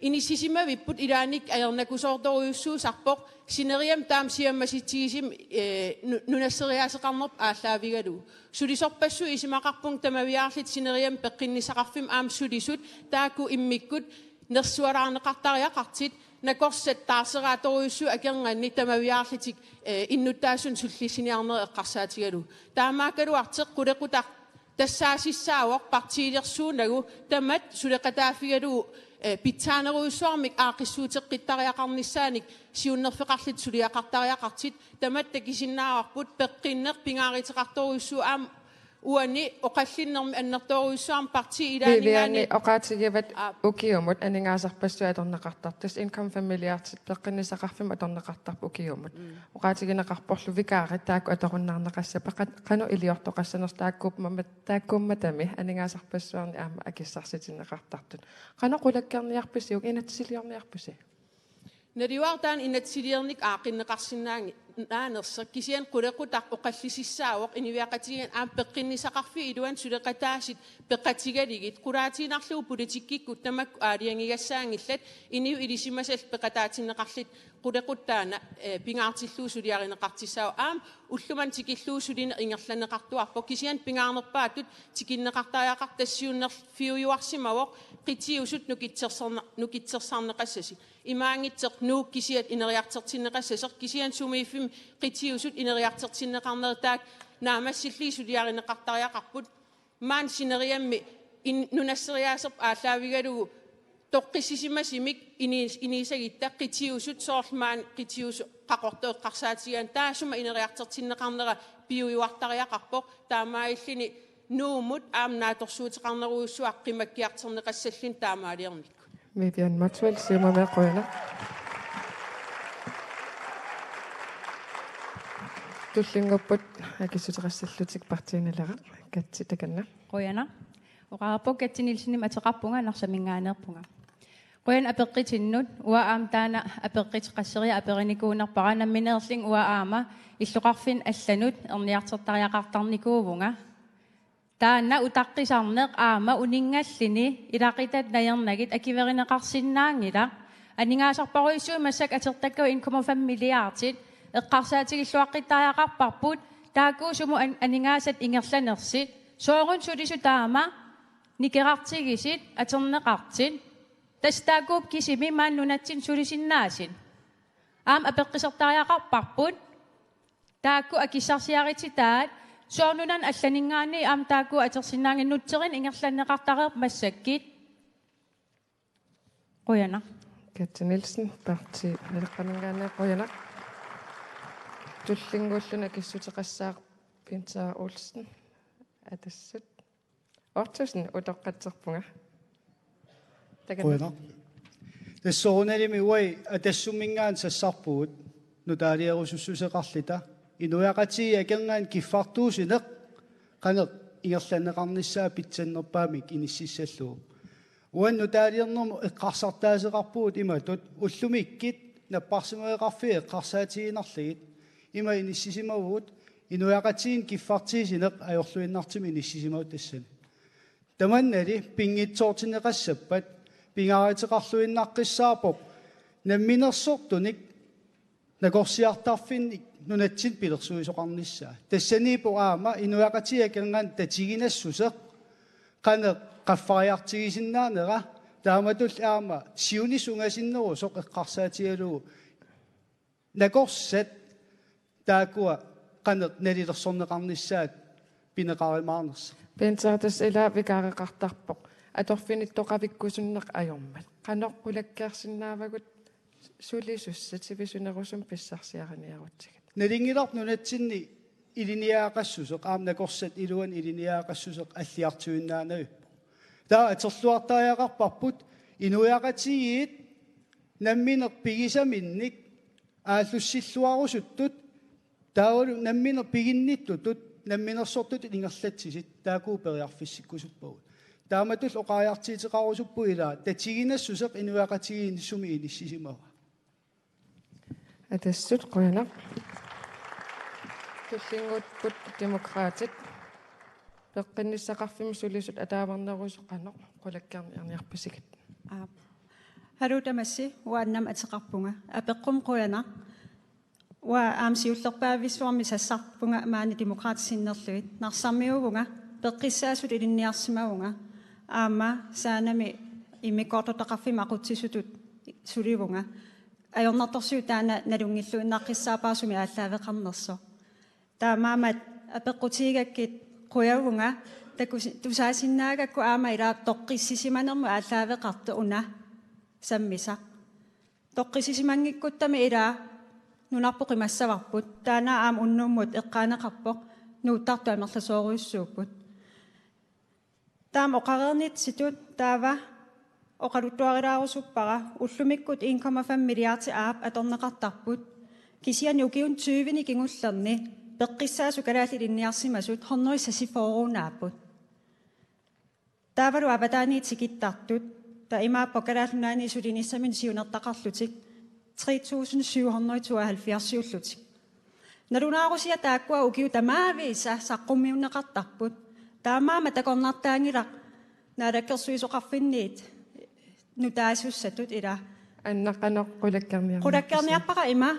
inissisimavipput ilaanni ajornakusoortorujussuusarpoq sineriammi taama siammasitsigisumik, ee, nu-, nunasseriaaseqarnerput aallaavigalugu. Sulisorpassuit isumaqarpunga tamaviaarlutik sineriammi peqqinnissaqarfimmut aamma sulisut taakku immikkut nersualaarneqartariaqartut, nakorsat taarseraattorujussuit akornanni tamaviaarlutik, ee, innuttaasunik sullissiniarnerat eqqarsaatigalugu. Taamaakkaluartoq qulequtaq tassaasissaavoq partiilersuunagu tamatta suleqataaffigalugu, ee, pitsaanerujussuarmik aaqqissuuteqqittariaqarnissaanik siunnerfeqarlutik suliaqartariaqartut, tamatta takusinnaavarput peqqinneq pingaaruteqartorujussuuvoq aamma uani oqallinnermi annertoorujussuarmik partiit Viviani ilaaninngaanniit oqaatigivat. Aap. Ukiumut aningaasarpassuit atorneqartartut, income familiartut peqqinnissaqarfimmut atorneqartarput ukiumut. Mm. Oqaatigineqarporlu vikaarit taakku atorunnaarneqassappat, qan-, qanoq iliortoqassanersoq taakkuummat-, taakkuummatami aningaasarpassuarni aamma akissarsitinneqartartut. Qanoq qulakkeerniarpisiuk, inatsisiliorniarpisi? Naluara taanna inatsisiliornikkut aaqqinneqarsinnaangi-, naanersoq, kisianni qulequtaq oqallisissaavoq inuiaqatigiinni aamma peqqinnissaqarfiit iluanni suleqataasut peqatigalugit, qulaatiinnarlugu politikkikkut tamakku aalajangigassaanngillat, inuit ilisimasallu peqataatinneqarlutik qulequtaq taanna, ee, pingaartillugu suliarineqartussaavoq. Aamma ullumimut tikillugu sulineq ingerlanneqartuarpoq, kisianni pingaarnerpaatut tikinneqartariaqartoq tassa siunnerfiujuarsimavoq qitiusut nukitsersorna-, nukitsersarneqassasut. Imaanngitsoq Nuuk kisiat ineriartortinneqassasoq, kisianni sumiiffimmi qitiusut ineriartortinneqarnerat taakku naammassillugit suliarineqartariaqarput. Maani sineriammi in-, nunasseriaaserput aallaavigalugu toqqissisimasumik ini-, iniissagutta qitiusut, soorlu maani qitiusut Qaqortoq eqqarsaatigaanni, taassuma ineriartortinneqarnera piujuartariaqarpoq, taamaalilluni Nuummut aamma naatsorsuuteqarnerujussuaq qimakkiartorneqassalluni taamaaliornikkut. Vivian Motzfeldt, Siumumi, qujanaq. Tullinnguupput akissuteqassallutik, Partii Naleraq, Katsi takanna. Qujanaq. Oqarpoq Katsi Nielsenimik ateqarpunga, Narsaminngaanneerpunga. Qujanaq apeqqutinnut. Uanga aamma taanna apeqqut qasseriarlunga aperinikuunerpara, nammineerlunga uanga aamma illoqarfinni allanut erniartortariaqartarnikuuvunga. Taanna utaqqisarneq aamma uninngalluni ilaqutatta najornagit akuerineqarsinnaanngilaq. Aningaasarparujussuit massakkut atortakkagut en komma fem milliardit, eqqarsaatigilluaqqittariaqarparput taakku sumut an-, aningaasat ingerlanersut. Sooruna sulisut taama nikerartigisut atorneqartut? Tassa taakkuupput kisimik maani nunatsinni sulisinnaasut. Aamma apeqqusertariaqarparput taakku akissarsiarititat, soorlu nunani allaninngaanniit aamma taakku atorsinnaanngillat, nutserneq ingerlanneqartareerpoq massakkut. Qujanaq. Katsi Nielsen, Partii Naleqqaminngaanniit, qujanaq. Tullinnguulluni akissuteqassaaq Peter Olsen, Atassut. Ottosen, utoqqatserpunga. Takanna. Qujanaq. Tassa soorunalimi uagut Atassumminngaanniit sassarpugut nutaaliorussuseqarluta inuiaqatigiit akornanni kiffartuussineq qanoq ingerlanneqarnissaa pitsannerpaamik inississallugu. Uani nutaaliornermut eqqarsartaaseqarpugut imatut: ullumikkut napparsimaveqarfiit eqqarsaatigiinnarlugit. Ima inissisimavugut inuiaqatigiinni kiffartuussineq ajorluinnartumik inissisimavugut tassani. Tamannali pinngitsoortinneqassappat pingaaruteqarluinnaqqissaarpoq namminersortunik nakorsiartarfinnik nunatsinni pilersuisoqarnissaa. Tassaniippoq aamma inuiaqatigiit akornanni tatiginassuseq qanoq qaffariartigisinnaanera, taamatullu aamma siunissaq ungasinnerusoq eqqarsaatigalugu nakorsat taakkua qanoq nalilersorneqarnissaat pineqarumaarnersoq. Peter, tassa ilaa vikaareqartarpoq atorfinittoqavikkusunneq ajormat. Qanoq qulakkeersinnaavagut sulisussat sivisunerusumik pissarsiariniarutsigit? Nalunngilarput nunatsinni ilinniagaqassuseq, aamma nakorsat iluanni ilinniagaqassuseq, alliartuinnaanavippoq. Taava atorluartariaqarparput inuiaqatigiit nammineq pigisaminnik aallussilluarusuttut, taavalu nammineq piginnittutut namminersortutut ingerlatsisit, taakku periarfissikkusuppagut. Taamatullu oqariartuuteqarusuppunga ilaa tatiginassuseq inuiaqatigiinni sumi inissisimava. Atassut qujanaq. Tullinnguupput Demokraatit. Peqqinnissaqarfimmut sulisut ataavarnerusut qanoq qulakkeerniarniarpisigit? Aap. Haluu tamassi, uanga Annamik ateqarpunga. Apeqqummi qujanaq. Uanga aamma siullerpaavissuarmi sassarpunga maani Demokraatit sinnerlugit. Narsarmiuuvunga, peqqissaasutut ilinniarsimavunga. Aamma Sanami immikkoortortaqarfimmut aqutsisutut sulivunga. Ajornartorsiut taanna nalunngilluinnaqqissaarpara sumi aallaaveqarnersoq. Taamaammat apeqqutigigakkit qujavunga, takusi-, tusaasinnaagakku aamma ilaa toqqissisimanermut aallaaveqartoq una sammisaq. Toqqissisimanngikkuttami ilaa nunarput qimassavarput, taanna aamma unnummut eqqaaneqarpoq, nuuttartut amerlasoorujussuupput. Taama oqareernitsitut taava oqaluttuarilaarusuppara ullumikkut en komma fem milliardi aap atorneqartarput. Kisianni ukiuni tyveni kingullerni peqqissaasut kalaallit ilinniarsimasut hundrede seksogfyrre-naapput. Taavalu avataaniit tikittartut, taava imaappoq Kalaallit Nunaanni sulinissaminut siunertaqarlutik, tre tusind syv hundrede tooghalvfjerds-iullutik. Nalunaarusiaq taakkua ukiut tamaavisa saqqummiunneqartarput. Taamaammat takornartaanngilaq naalakkersuisoqarfinniit nutaasussatut ilaa. Anna, qanoq qulakkeerniarniarpisi? Qulakkeerniarpara ima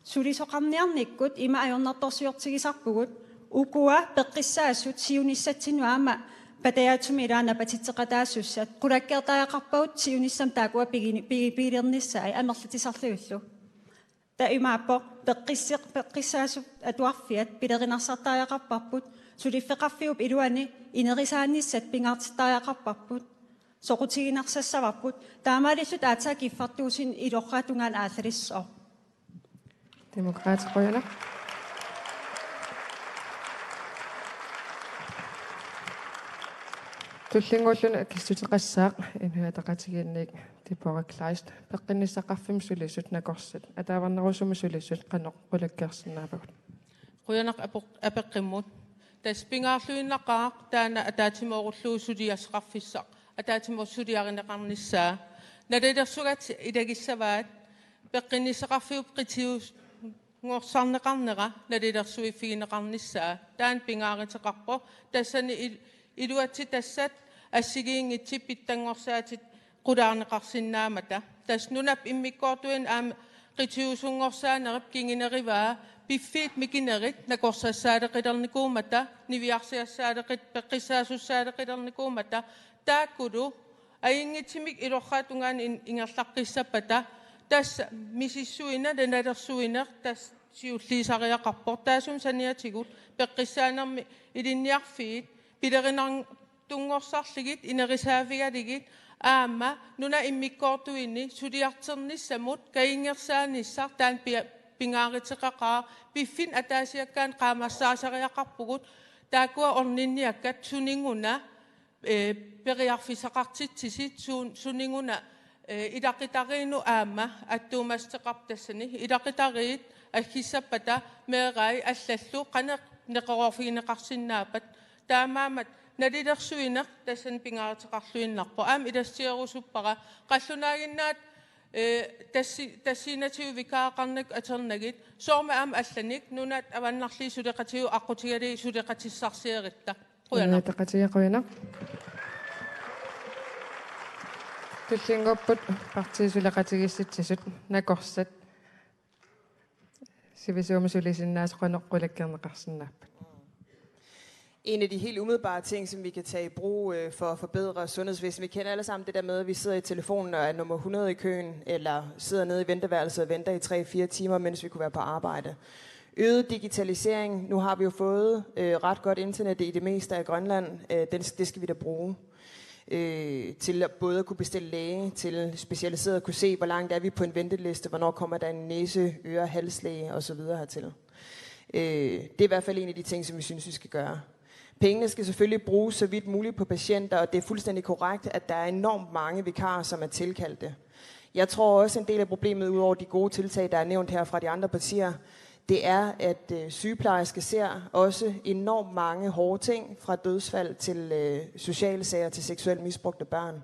sulisoqarniarnikkut ima ajornartorsiortigisarpugut, ukua peqqissaasut siunissatsinnut aamma patajaatsumik ilaa napatitseqataasussat. Qulakkeertariaqarpagut siunissami taakkua pigini-, pigi-, pigilernissaat amerlatisarlugillu. Taava imaappoq peqqisseq-, peqqissaasut atuarfiat pilerinarsartariaqarparput, suliffeqarfiup iluani inerisaanissat pingaartittariaqarparput, soqutiginarsassarput, taamaalilluta aatsaat kiffartuussineq ilorraap tungaanut aallalissaaq. Demokraatit, qujanaq. Tullinnguulluni akissuteqassaaq Inuit Ataqatigiinniit Deborah Kleist. Peqqinnissaqarfimmut sulisut nakorsat ataavarnerusumik sulisut qanoq qulakkeersinnaavagut? Qujanaq apoq-, apeqqummut. Tassa pingaarluinnaqaaq taanna ataatsimoorullugu suliassaqarfissaq, ataatsimoorlugu suliarineqarnissaa. Nalilersugatta ilagissavaat peqqinnissaqarfiup qitius-, ngorsarneqarnera nalilersuiffigineqarnissaa. Taanna pingaaruteqarpoq. Tassani il-, iluatsitassat assigiinngitsut pitsanngorsaatit qulaarneqarsinnaammata. Tassa nunap immikkoortuini aamma qitiusunngorsaanerup kingunerivaa piffiit mikinerit nakorsassaaleqilernikuummata, niviarsiassaaleqit-, peqqissaasussaaleqilernikuummata, taakkulu ajunngitsumik ilorraap tungaanut in-, ingerlaqqissappata, tassa misissuineq, nalilersuineq, tassa siulliusariaqarpoq. Taassuma saniatigut peqqissaanermi ilinniarfiit pilerinartunngorsaarlugit, inerisaavigalugit, aamma nunap immikkoortuini suliartornissamut kajunngersaanissaq taanna pia-, pingaaruteqaqaaq, piffinni ataasiakkaanni qaammarsaasariaqarpugut, taakkua orninniakkat suninguna ee, periarfissaqartitsisut suun-, suninguna, ee, ilaqutariinnut aamma attuumassuteqarpoq tassani. Ilaqutariit aggissappata meerai allallu qanoq neqeroorfigineqarsinnaappat. Taamaammat nalilersuineq tassani pingaaruteqarluinnarpoq. Aamma ilassutigerusuppara qallunaaginnaat, ee, tassi-, tassiinatigut vikaareqarnikkut atornagit. Soormi aamma allanik nunat avannarliit suleqatigut aqqutigalugit suleqatissarsiorutta. Qujanaq. Inuit Ataqatigiit, qujanaq. Tullinnguupput partiit suleqatigiissitsisut nakorsat. Sivisuumik sulisinnaasut qanoq qulakkeerneqarsinnaappat? En af de helt umiddelbare ting, som vi kan tage i brug øh, for at forbedre sundhedsvæsenet. Vi kender alle sammen det der med, at vi sidder i telefonen og er nummer hundrede i køen, eller sidder nede i venteværelset og venter i tre-fire timer, mens vi kunne være på arbejde. Øget digitalisering. Nu har vi jo fået øh, ret godt internet i det meste af Grønland. Øh, den, det skal vi da bruge øh, til at både at kunne bestille læge, til specialiseret at kunne se, hvor langt er vi på en venteliste, hvornår kommer der en næse, øre, halslæge og så videre hertil. Øh, det er i hvert fald en af de ting, som vi synes, vi skal gøre. Pengene skal selvfølgelig bruges så vidt muligt på patienter, og det er fuldstændig korrekt, at der er enormt mange vikarer, som er tilkaldte. Jeg tror også, en del af problemet, ud over de gode tiltag, der er nævnt her fra de andre partier, det er, at øh, sygeplejersker ser også enormt mange hårde ting, fra dødsfald til øh, sociale sager til seksuelt misbrugte børn.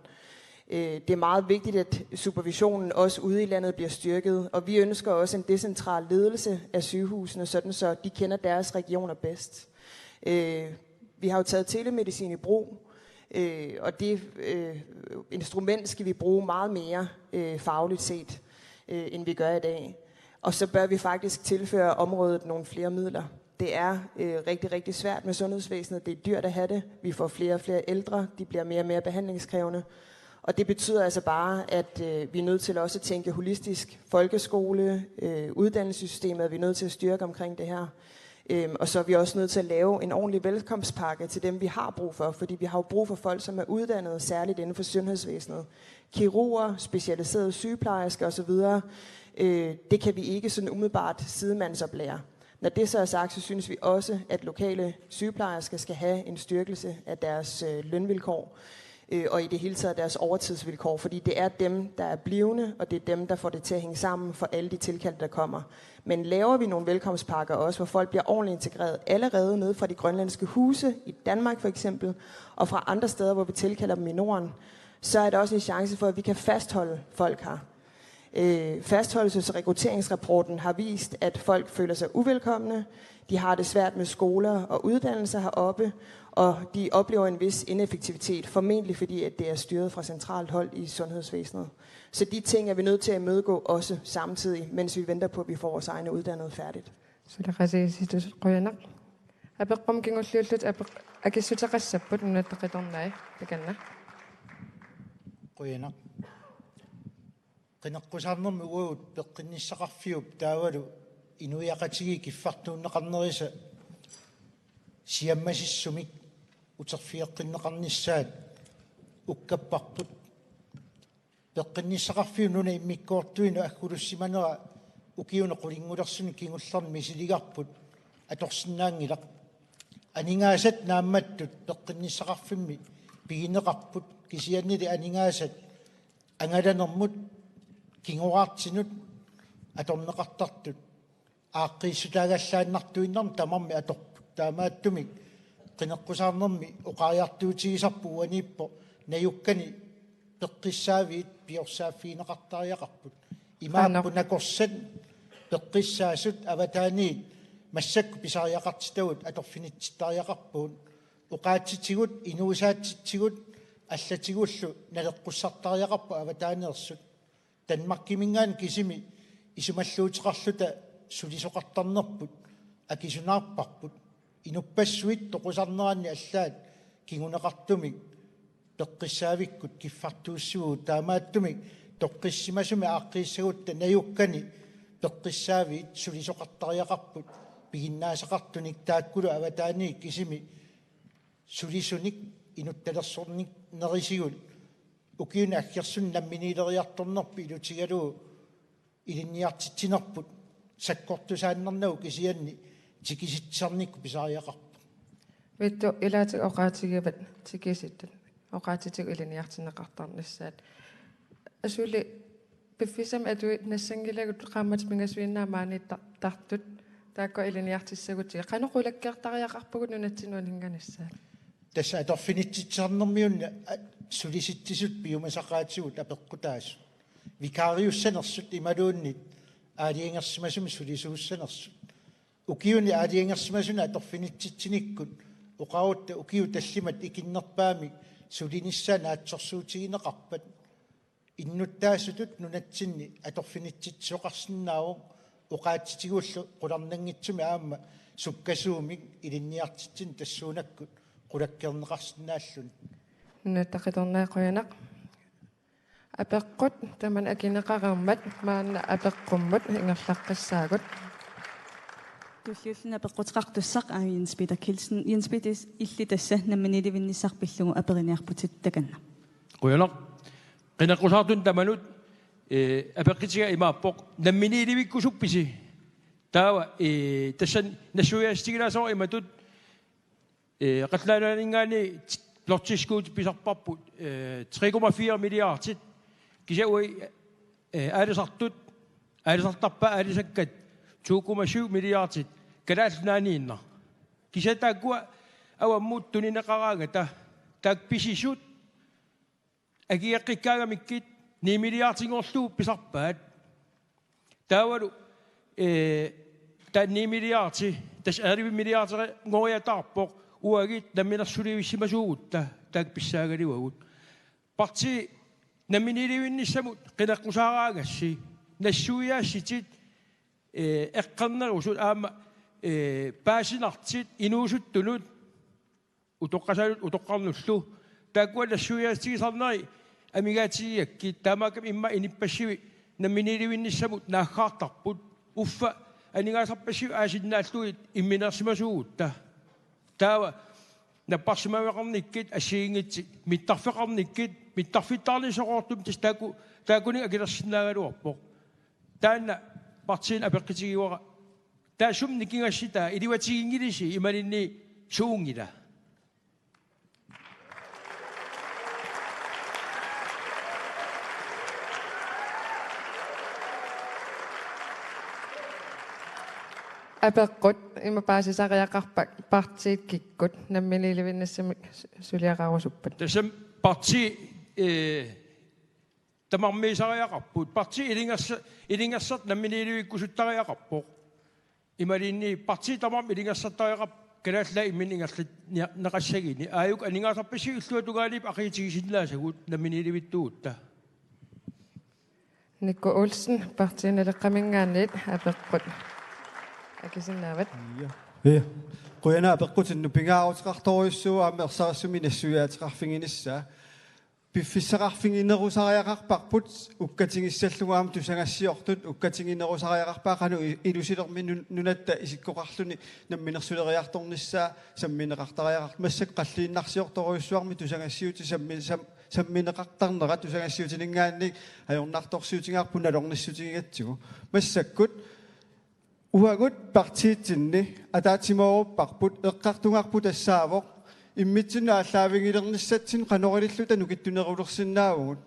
Øh, det er meget vigtigt, at supervisionen også ude i landet bliver styrket, og vi ønsker også en decentral ledelse af sygehusene, sådan så de kender deres regioner bedst. Øh, vi har jo taget telemedicin i brug, øh, og det øh, instrument skal vi bruge meget mere øh, fagligt set, øh, end vi gør i dag. Og så bør vi faktisk tilføre området nogle flere midler. Det er øh, rigtig, rigtig svært med sundhedsvæsenet. Det er dyrt at have det. Vi får flere og flere ældre. De bliver mere og mere behandlingskrævende. Og det betyder altså bare, at øh, vi er nødt til også at tænke holistisk. Folkeskole, øh, uddannelsessystemet er vi nødt til at styrke omkring det her. Øhm, og så er vi også nødt til at lave en ordentlig velkomstpakke til dem, vi har brug for. Fordi vi har jo brug for folk, som er uddannede, særligt inden for sundhedsvæsenet. Kirurger, specialiserede sygeplejersker osv. Øh, det kan vi ikke sådan umiddelbart sidemandsoplære. Når det så er sagt, så synes vi også, at lokale sygeplejersker skal have en styrkelse af deres øh, lønvilkår, øh, og i det hele taget deres overtidsvilkår, fordi det er dem, der er blivende, og det er dem, der får det til at hænge sammen for alle de tilkald, der kommer. Men laver vi nogle velkomstpakker også, hvor folk bliver ordentligt integreret allerede nede fra de grønlandske huse i Danmark for eksempel, og fra andre steder, hvor vi tilkalder dem i Norden, så er der også en chance for, at vi kan fastholde folk her. Øh, fastholdelses- og rekrutteringsrapporten har vist, at folk føler sig uvelkomne. De har det svært med skoler og uddannelser heroppe, og de oplever en vis ineffektivitet, formentlig fordi at det er styret fra centralt hold i sundhedsvæsenet. Så de ting er vi nødt til at imødegå også samtidig, mens vi venter på, at vi får vores egne uddannede færdigt. Suleqatigiissitut qujanaq. Apeqqummi kingulliullutik apeq-, akissuteqassapput Nunatta Qitornai, takanna. Qujanaq. Qineqqusaarnermi uagut peqqinnissaqarfiup taavalu inuiaqatigiit kiffartuunneqarnerisa siammasissumik uterfigeqqinneqarnissaat ukkapparput. Peqqinnissaqarfiup nuna immikkoortuinut aggulussimanera ukiuni qulingulersuni kingullerni misiligarput atorsinnaanngilaq. Aningaasat naammattut peqqinnissaqarfimmi pigineqarput, kisiannili aningaasat angalanermut kingoraartinut atorneqartartut aaqqiissutaagallaannartuinnarmik tamarmik atorput. Taamaattumik qineqqusaarnermi oqariartuutigisarput uaniippoq najukkani peqqissaaviit piorsaavigineqartariaqarput. Imaappoq nakorsat peqqissaasut avataaniit massakkut pisariaqartitagut atorfinitsittariaqarpugut. Oqaatsitigut, inuusaatitsigut allatigullu naleqqussartariaqarput avataaneersut. Danmarkiminngaanniit kisimi isumalluuteqarluta sulisoqartarnerput akisunaarparput. Inuppassuit toqusarneranni allaat kinguneqartumik peqqissaavikkut kiffartuussivugut, taamaattumik toqqissimasumik aaqqiissagutta najukkani peqqissaaviit sulisoqartariaqarput piginnaasaqartunik, taakkulu avataaniit kisimi sulisunik inuttalersornerisigut ukiuni aggersuni namminiileriartornerput ilutigalugu ilinniartitsinerput sakkortusaannarnagu kisianni tikisitsisarnikkut pisariaqarpoq. Vittu, ilaatigut oqaatigivat tikisittut, oqaatsitigut ilinniartinneqartarnissaat. Asuli piffissami atuinnassanngilakku qaammatit pingasuinnaat maaniittartut, taakku ilinniartissagutsigit. Qanoq qulakkeertariaqarpugut nunatsinnut uninnganissaat? Tassa atorfinitsitsisarnermiunneq, a, sulisitsisut piumasaqaatigut apeqqutaasut. Vikariussanersut imaluunniit aalajangersimasumik sulisuussanersut. Ukiuni aalajangersimasuni atorfinitsitsinikkut oqarutta ukiut tallimat ikinnerpaamik sulinissaat naatsorsuutigineqarpat. Innuttaasutut nunatsinni atorfinitsitsisoqarsinnaavoq, oqaatsitigullu qularnanngitsumik aamma sukkasuumik ilinniartitsineq tassuunakkut qulakkeerneqarsinnaalluni. Nunatta Qitornai, qujanaq. Apeqqut tamanna akineqareermat maanna apeqqummut ingerlaqqissaagut. Tulliulluni apeqquteqartussaq aamma Jens Peter Kielsen. Jens Peter, illit tassa namminiilivinnissaq pillugu aperiniarputit, takanna. Qujanaq. Qineqqusaartuni tamanut, ee, apeqqutiga imaappoq: Namminiilivikkusuppisi? Taava, ee, tassani nassuiaassutigilaassavarput imatut: Ee, Qallunaat Nunaanninngaanniit bloktilskud pisarparput, ee, tre komma fire milliardit. Kisianni uagut, ee, aalisartut, aalisartarpaat aalisakkat to komma syv milliardit Kalaallit Nunaanniinnaq. Kisianni taakkua avammut tunineqaraangata, taakku pisisut akigeqqikkaangamikkit ni milliardinngorlugu pisarpaat. Taavalu, ee, taanna ni milliardi, tassa elleve milliardinngoreertarpoq, uagut namminersulivissimasuugutta taakku pissaagaluagut. Partiit namminiilivinnissamut qineqqusaaraangassi, nassuiaassitit, ee, eqqornerusut aamma, ee, paasinartut inuusuttunut utoqqasaanut utoqqarnullu. Taakkua nassuiaassutigisarnerit amigaatigigakkit, taamaakkami immaqa inuppassuit namminiilivinnissamut naaggaartarput. Uffa aningaasarpassuit aasinnaallugit imminorsimasuugutta. Taava napparsimmaveqarnikkit assigiinngitsut, mittarfeqarnikkit, mittarfittaarnissaqartut, tassa taakku, taakkuninnga akilersinnaagaluarpoq. Taanna partiinut apeqqutigivara. Taassuma nikingassitaa, ilivatiginngilisi imaluunniit suunngila? Apeqqut: Ima paasisariaqarpa partiit kikkut namminiilivinnissamik su-, suliaqarusuppat? Tassami partiit, ee, tamarmiisariaqarput. Partiit ilungersa-, ilungersortut namminiilivikkusuttariaqarpoq. Imaluunniit partiit tamarmik ilungersortariaqarput Kalaallit Nunaat imminnut ingerlanneqassaguni. Aajuku aningaasarpassuit illuatungaaniipput aqiutigisinnaasagut namminiilivittuugutta. Nikku Olsen, Partii Naleqqaminngaanniit, apeqqut akisinnaavat. Ja. Ja. Qujanaq apeqqutinnut. Pingaaruteqartorujussuuvoq aamma ersarissumik nassuiaateqarfiginissaa. Piffissaqarfiginerusariaqarparput ukkatigissallugu aamma tusagassiortut, ukkatiginerusareerpaa qanoq i-, ilusilermi nun-, nunatta isikkoqarluni namminersuleriartornissaa sammineqartariaqartoq. Massakkut qalluinnarsiortorujussuarmik tusagassiuutit sammi-, sam-, sammineqartarnerat tusagassiuutininngaanniit ajornartorsiutigaarput nalornissutigigatsigu. Massakkut uagut partiitsinni ataatsimoorupparput, eqqartugarput tassaavoq immitsinnut aallaavigilernissatsinnut qanoq ililluta nukittunerulersinnaavugut.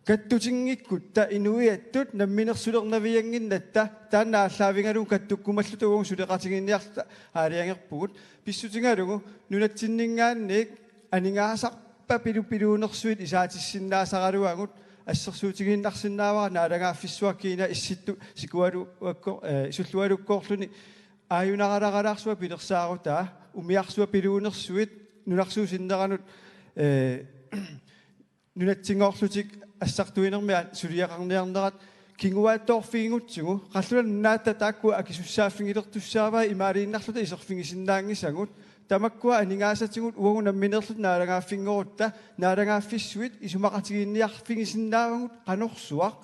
Kattutinngikkuttaaq inuiattut namminersulernaviannginnatta taanna aallaavigalugu kattukkumalluta uagut suleqatigiinniarluta aalajangerpugut. Pissutigalugu nunatsinninngaanniit aningaasarpappilu piluunersuit isaatissinnaasaraluagut, assersuutigiinnarsinnaavara naalagaaffissuaq kiinaa issittut sikualuakko-, eh, sullualukkoorluni aajunaraluarsuaq pilersaarutaa, umiarsuaq piluunersuit nunarsuup sinneranut, eh, nunatsinngorlutik assartuinermi a-, suliaqarniarnerat kinguaattoorfigigutsigu, Qallunaat Nunaata taakkua akisussaaffigilertussaavai imaaliinnarluta iserfigisinnaanngisagut. Tamakkua aningaasatigut uagut nammineerluta naalagaaffinngorutta, naalagaaffissuit isumaqatigiinniarfigisinnaavagut qanorsuaq.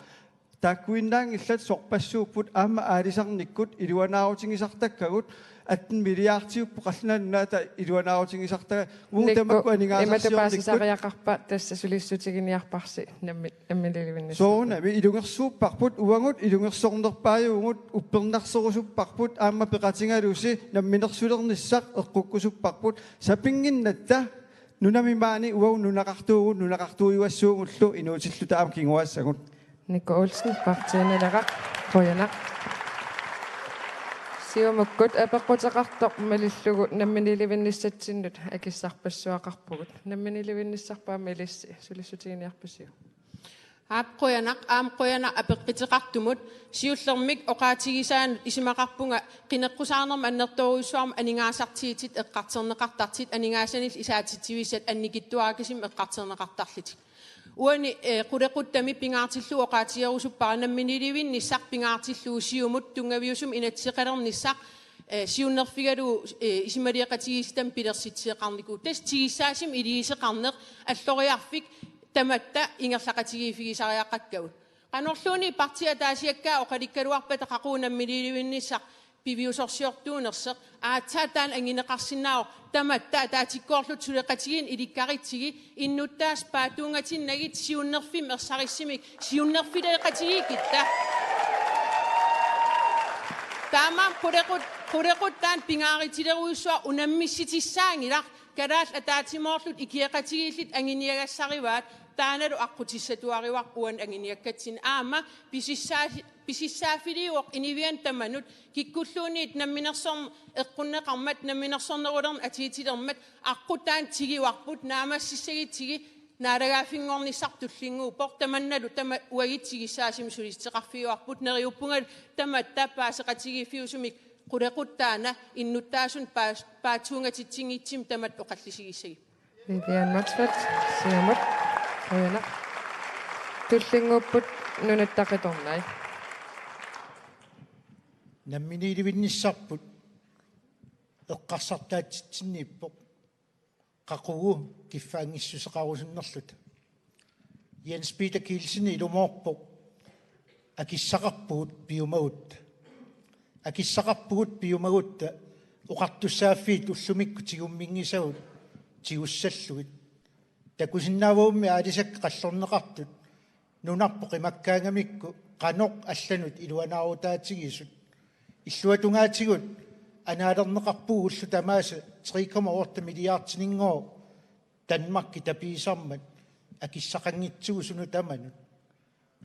Taakkuinnaanngillat sorpassuupput aamma aalisarnikkut iluanaarutigisartakkagut, atten milliardiupput Qallunaat Nunaata iluanaarutigisartagaa. Uagut Nikku, tamakku ima aningaasarsiornikkut. Paasisariaqarpa tassa sulissutiginiarparsi nammi-, namminiilivinnissaq? Soorunami ilungersuupparput, uagut ilungersornerpaajuvugut, uppernarsorusupparput, aamma peqatigalusi namminersulernissaq eqqukkusupparput, sapinnginnatta nunami maani uagut nunaqartuuvugut, nunaqartuujuassuugullu inuutilluta aamma kinguaassagut. Nikku Olsen, Partii Naleraq, qujanaq. Siumukkut apeqquteqartoq malillugu namminiilivinnissatsinnut akissarpassuaqarpugut. Namminiilivinnissarput aamma ilissi sulissutiginiarpisiuk? Aap, qujanaq, aamma qujanaq apeqquteqartumut. Siullermik oqaatigisaanut isumaqarpunga qineqqusaarnermut annertoorujussuarmik aningaasartiitit eqqartorneqartartut, aningaasanillu isaatitsivissat annikitsuarakasimmik eqqartorneqartarlutik. Uani, eh, qulequttami pingaartillugu oqaatigerusuppara namminiilivinnissaq pingaartillugu siumut tunngaviusumik inatsiseqalernissaq, eh, siunnerfigalugu, eh, isumaliaqatigiissitami pilersitsisoqarnikuuvoq. Tassa tigussaasumik iliuuseqarneq alloriarfik tamatta ingerlaqatigiiffigisariaqakkagut. Qanorluunniit partiit ataasiakkaat oqalukkaluarpata qaqugu namminiilivinnissaq piviusorsiortuunersoq, aatsaat taanna anguneqarsinnaavoq tamatta ataatsikkoorluta suleqatigiinneq ilikkaritsigu, innuttaasut paatsuungatinnagit siunnerfimmik ersarissumik siunnerfileqatigiikkitta. Taamaammat qulequt-, qulequttaaq pingaarutilerujussuaq unammissitissaanngilaq, Kalaallit ataatsimoorlutik ikioqatigiillutik anguniagassarivaat, taannalu aqqutissatuarivarput uani anguniakkatsinni. Aamma pisissaa-, pisissaaffiliuvoq Inuvianut tamanut, kikkulluunniit namminersorneq eqqunneqarmat, namminersornerulerneq atuutilermat, aqqut taanna tiguarput, naammassissagutsigit naalagaaffinngornissaq tullinnguuppoq, tamannalu tamaat uagut tigussaasumik sulissuteqarfigaarput. Neriuppungalu tamatta paaseqatigiiffiusumik qulequttat taanna innuttaasunik paas-, paatsuungatitsinngitsumik tamatta oqallisigissagit. Vivian Motzfeldt, Siumut, qujanaq. Tullinnguupput Nunatta Qitornai. Namminiilivinnissarput eqqarsartaatsitsinniippoq qaqugu kiffaanngissuseqarusunnerluta. Jens Peter Kielsen ilumoorpoq: Akissaqarpugut piumagutta. Akissaqarpugut piumagutta oqartussaaffiit ullumikkut tigumminngisagut tigussallugit. Takusinnaavavummi aalisakkat qallorneqartut nunarput qimakkaangamikku qanoq allanut iluanaarutaatigisut. Illuatungaatigut anaalerneqarpugut ullut tamaasa tre komma otte milliardininngooq Danmarki tapiisarmat akissaqanngitsugut sunut tamanut.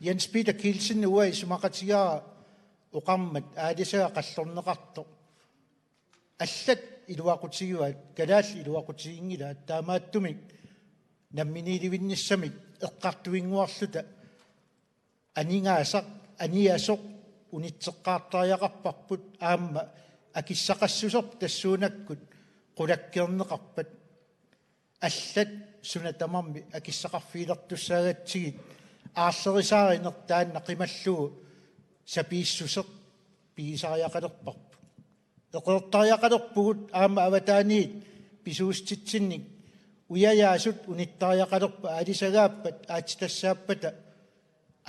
Jens Peter Kielsen uanga isumaqatigaara oqarmat aalisagaq qallorneqartoq. Allat iluaqutigivaat, kalaallit iluaqutiginngilaat, taamaattumik namminiilivinnissamik eqqartuinnguarluta aningaasaq, aniasoq unitseqqaartariaqarparput aamma akissaqassuserput tassuunakkut qulakkeerneqarpat. Allat suna tamarmi akissaqarfigilertussaagatsigit aarlerisaarineq taanna qimallugu sapiissuseq pigisariaqalerparput. Eqeertariaqalerpugut aamma avataaniit pisuussutitsinnik ujajaasut unittariaqalerput aalisagaappat aatsitassaappata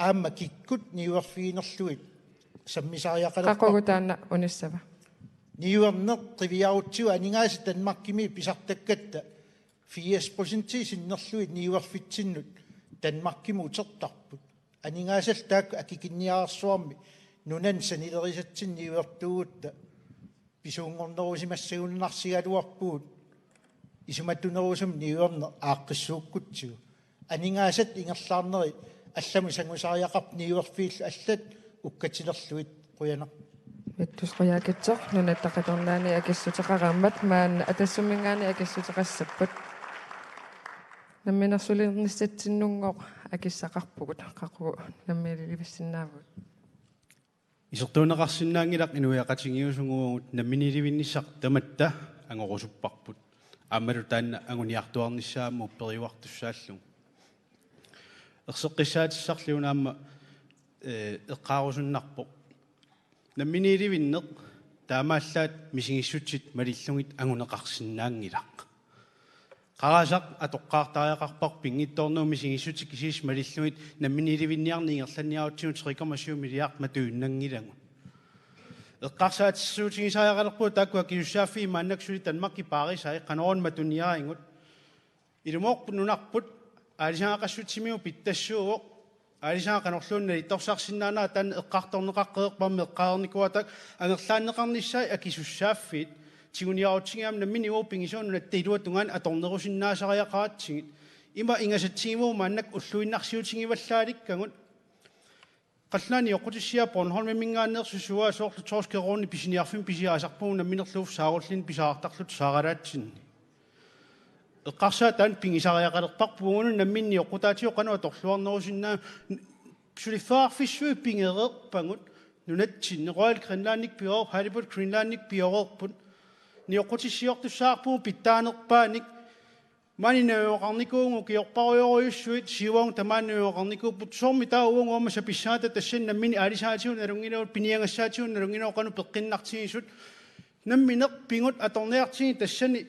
aamma kikkut niuerfiginerlugit sammisariaqalerparput. Qaqugu taanna unissava? Niuerneq qiviarutsigu aningaasat Danmarkimi pisartakkatta firs procent sinnerlugit niuerfitsinnut Danmarkimut utertarput. Aningaasallu taakku akikinniarsuarmi nunani sanilerisatsinnut niuertuugutta pisuunngornerusimassagunarsigaluarpugut isumatunerusumik niuerneq aaqqissuukkutsigu. Aningaasat ingerlaarneri allamut sangusariaqarput niuerfiillu allat ukkatilerlugit. Qujanaq. Vittus Qujaukitsoq, Nunatta Qitornaani akissuteqaraammat, maanna Atassumminngaanniit akissuteqassapput. Namminersulernissatsinnunngooq akissaqarpugut, qaqugu namminiilivissinnaavugut? Isertuunneqarsinnaanngilaq inuiaqatigiiusugut, namminiilivinnissaq tamatta angorusupparput. Aammalu taanna anguniartuarnissaa aamma upperiuartussaallugu. Erseqqissaatissarli una aamma, eh, eqqaarusunnarpoq. Namminiilivinneq taamaallaat misigissutsit malillugit anguneqarsinnaanngilaq. Qarasaq atoqqaartariaqarparput pinngitsoornagu misigissutsit kisiisa malillugit namminiilivinniarneq ingerlanniarutsigu tre komma syv milliard matuinnanngilagut. Eqqarsaatissuutigisariaqalerpugut taakku akisussaaffiit maannakkut suli Danmarki paarisai qanoq una matuniarigut. Ilumoorput nunarput aalisagaqassutsimigut pittassuuvoq. Aalisagaq qanorluunniit nalittorsarsinnaanera taanna eqqartorneqaqqereerpoq aamma eqqareernikuuara, angerlaanneqarnissaat akisussaaffiit tiguniarutsigu aamma nammineq uagut pingisuuneq nunatta iluatungaani atornerusinnaasariaqaratsigit. Ima ingasatsigivugut maannakkut ulluinnarsiutigivallaarikkagut. Qallunaat nioqqutissiat Bornholmiminngaanneersut suaat soorlu torskeroruni pisiniarfimmi pisiarisarpagut namminerluup saarullinni pisariaqartarluta saaralaatsinni. Eqqarsaat taanna pigisariaqalerparput uagut nammineq nioqqutaatigut qanoq atorluarnerusinnaanersoq. Suliffeqarfissuit pigereerpagut nunatsinni, Royal Greenlandikkut pigereerput, Halibut Greenlandikkut pigereerput. Nioqqutissiortussaavoq pitsaanerpaanik. Maani najugaqarnikuuvugut ukiorparujorujussuit, siuagut tamaani najugaqarnikuupput, soormi taava uagut aamma sapissagutta tassani nammineq aalisaatigut nalunngilagut, piniagassaatigut nalunngilagut qanoq peqqinnartigisut. Nammineq pigut atorniartigit tassani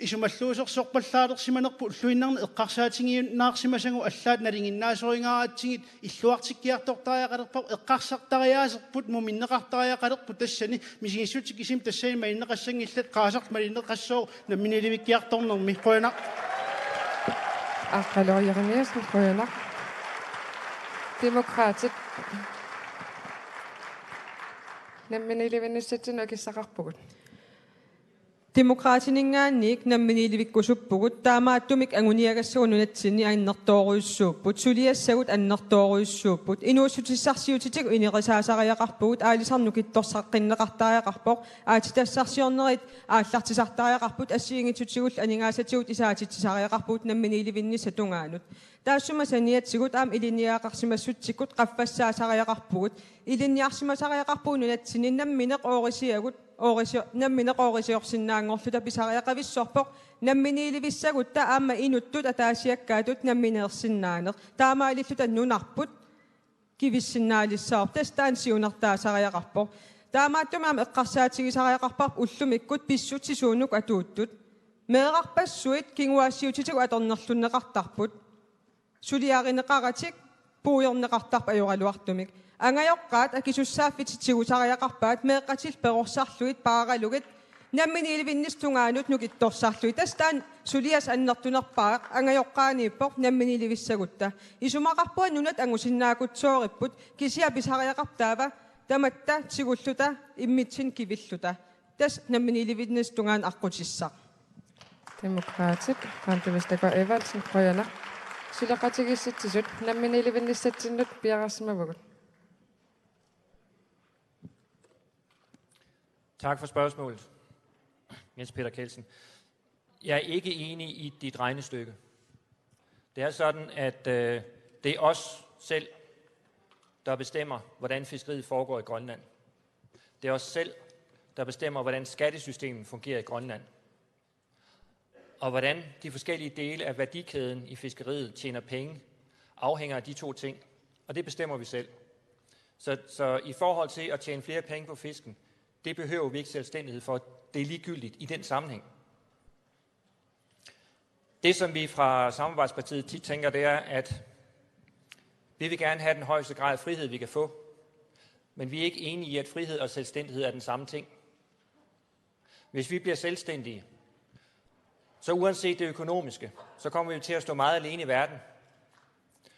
isumalluusersorpallaalersimanerput ulluinnarni eqqarsaatigiunnaarsimasagut allaat nalinginnaasorigaratsigit. Illuartikkiartortariaqalerparput, eqqarsartariaaserput, muminneqartariaqalerput tassani, misigissutsit kisimik tassani malinneqassanngillat, qarasaq malinneqassooq namminiilivikkiartornermi. Qujanaq. Aqqaluaq Jeremiassen, qujanaq. Demokraatit. Namminiilivinnissatsinnut akissaqarpugut. Demokraatininngaanniit namminiilivikkusuppugut, taamaattumik anguniagassagut nunatsinni annertoorujussuupput, suliassagut annertoorujussuupput, inuussutissarsiutitigut ineriartortariaqarpugut, aalisarneq nukittorsaqqinneqartariaqarpoq, aatsitassarsiornerit aallartisartariaqarput, assigiinngitsutigullu aningaasatigut isaatitsisariaqarpugut namminiilivinnissap tungaanut. Taassuma saniatigut aamma ilinniagaqarsimassutsikkut qaffassaasariaqarpugut, ilinniarsimasariaqarpugut nunatsinni nammineq oorisiagut, oorisi-, nammineq oorisiorsinnaanngorluta pisariaqavissorpoq namminiilivissagutta aamma inuttut ataasiakkaatut nammineersinnaaneq. Taamaalilluta nunarput kivissinnaalissavarput, tassa taanna siunertaasariaqarpoq. Taamaattumik aamma eqqarsaatigisariaqarparput ullumikkut pissutsit suunuku atuuttut. Meerarpassuit kinguaassiuutitigut atornerlunneqartarput. Suliarineqaratik puigorneqartarput ajoraluartumik. Angajoqqaat akisussaaffitit tigusariaqarpaat meeqqatillu perorsarlugit paaralugit namminiilivinnissap tungaanut nukittorsarlugit. Tassa taanna suliassaq annertunerpaaq, angajoqqaaniippoq namminiilivissagutta. Isumaqarpunga nunat angusinnaakutsooripput, kisianni pisariaqarpoq taava tamatta tigulluta immitsinnut kivilluta. Tassa namminiilivinnissap tungaanut aqqutissaq. Demokraatit, Randi Vestergaard Evaldsen, qujanaq. Suleqatigiissitsisut namminiilivinnissatsinnut piareersimavugut. Tak for spørgsmålet, Jens Peter Kjeldsen. Jeg er ikke enig i dit regnestykke. Det er sådan, at øh, det er os selv, der bestemmer, hvordan fiskeriet foregår i Grønland. Det er os selv, der bestemmer, hvordan skattesystemet fungerer i Grønland. Og hvordan de forskellige dele af værdikæden i fiskeriet tjener penge, afhænger af de to ting. Og det bestemmer vi selv. Så, så i forhold til at tjene flere penge på fisken, det behøver vi ikke selvstændighed for. Det er ligegyldigt i den sammenhæng. Det, som vi fra Samarbejdspartiet tit tænker, det er, at vi vil gerne have den højeste grad af frihed, vi kan få. Men vi er ikke enige i, at frihed og selvstændighed er den samme ting. Hvis vi bliver selvstændige, så uanset det økonomiske, så kommer vi til at stå meget alene i verden.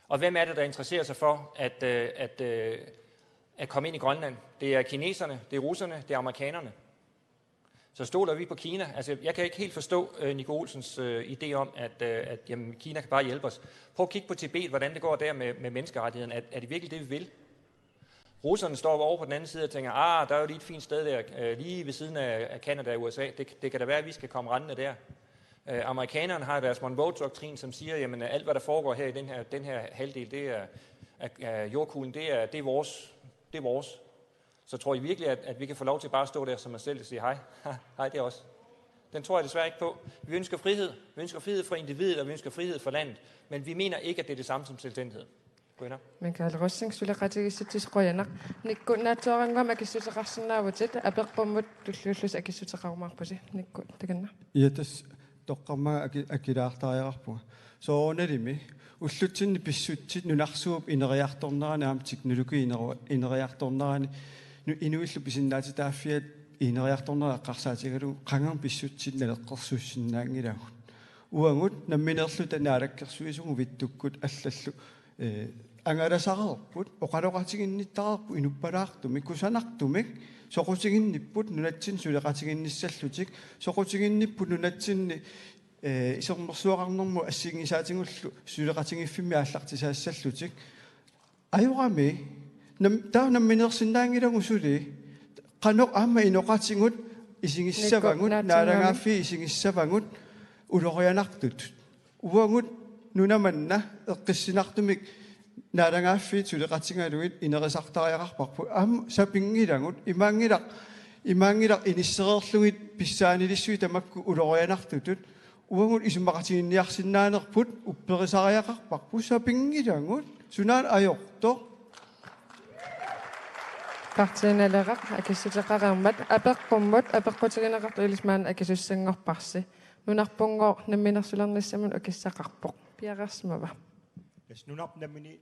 Og hvem er det, der interesserer sig for at, øh, at, øh, at komme ind i Grønland? Det er kineserne, det er russerne, det er amerikanerne. Så stoler vi på Kina? Altså, jeg kan ikke helt forstå øh, Nico Olsens øh, idé om, at, øh, at jamen, Kina kan bare hjælpe os. Prøv at kigge på Tibet, hvordan det går der med, med menneskerettighederne. Er, er det virkelig det, vi vil? Russerne står over på den anden side og tænker, ah, der er jo lige et fint sted der, øh, lige ved siden af, af Canada og U S A. Det, det kan da være, at vi skal komme rendende der. Øh, amerikanerne har deres Monroe-doktrin, som siger, jamen alt, hvad der foregår her i den her, den her halvdel det er, af, af jordkuglen, det er, det er vores. Det er vores. Så tror I virkelig, at, at vi kan få lov til bare at stå der som os selv og sige, hej, hej, det er os? Den tror jeg desværre ikke på. Vi ønsker frihed. Vi ønsker frihed for individet, og vi ønsker frihed for landet. Men vi mener ikke, at det er det samme som selvstændighed. Qujanaq. Mikael Rosing, suleqatigiissitsisut qujanaq. Nikku, naatsuarannguamik akissuteqarsinnaavutit, apeqqummut tulliullusi akissuteqarumaarpusi. Nikku, takanna. Ja, tassa toqqarmaga aki-, akilaartariaqarpunga. Soorunalimi ullutsinni pissutsit nunarsuup ineriartornerani aamma teknologi ineru-, ineriartornerani nu-, inuillu pisinnaatitaaffiat ineriartornera eqqarsaatigalugu qangarmi pissutsit naleqqersuussinnaanngilagut. Uagut nammineerluta naalakkersuisut vittukkut allallu, eh, angalasareerput, oqaloqatiginnittareerput, inuppalaartumik, kusanartumik, soqutiginnipput nunatsinni suleqatiginnissallutik, soqutiginnipput nunatsinni, eh, isermersuaqarnermut assigiinngitsaatigullu suleqatigiiffimmi aallartisaassallutik. Ajorami, nam-, taava nammineersinnaanngilagut suli, qanoq aamma inoqatigut isigissavagut, Nikku, naalagaaffiit isigissavagut ulorianartut. Uagut nuna manna eqqissinartumik naalagaaffiit suleqatigalugit inerisartariaqarparput. Aamma sapinngilagut, imaanngilaq, imaanngilaq inissereerlugit pissaanilissuit tamakku ulorianartutut. Uagut isumaqatiginninniarsinnaanerput upperisariaqarparput, sapinngilagut, sunaana ajortoq. Partii Naleraq akissuteqareermat apeqqummut apeqqutigineqartut ilissi maanna akisussanngorparsi. Nunarpunngooq namminersulernissamut ukissaqarpoq. Piareersimava? Yes, nunarput nammini-,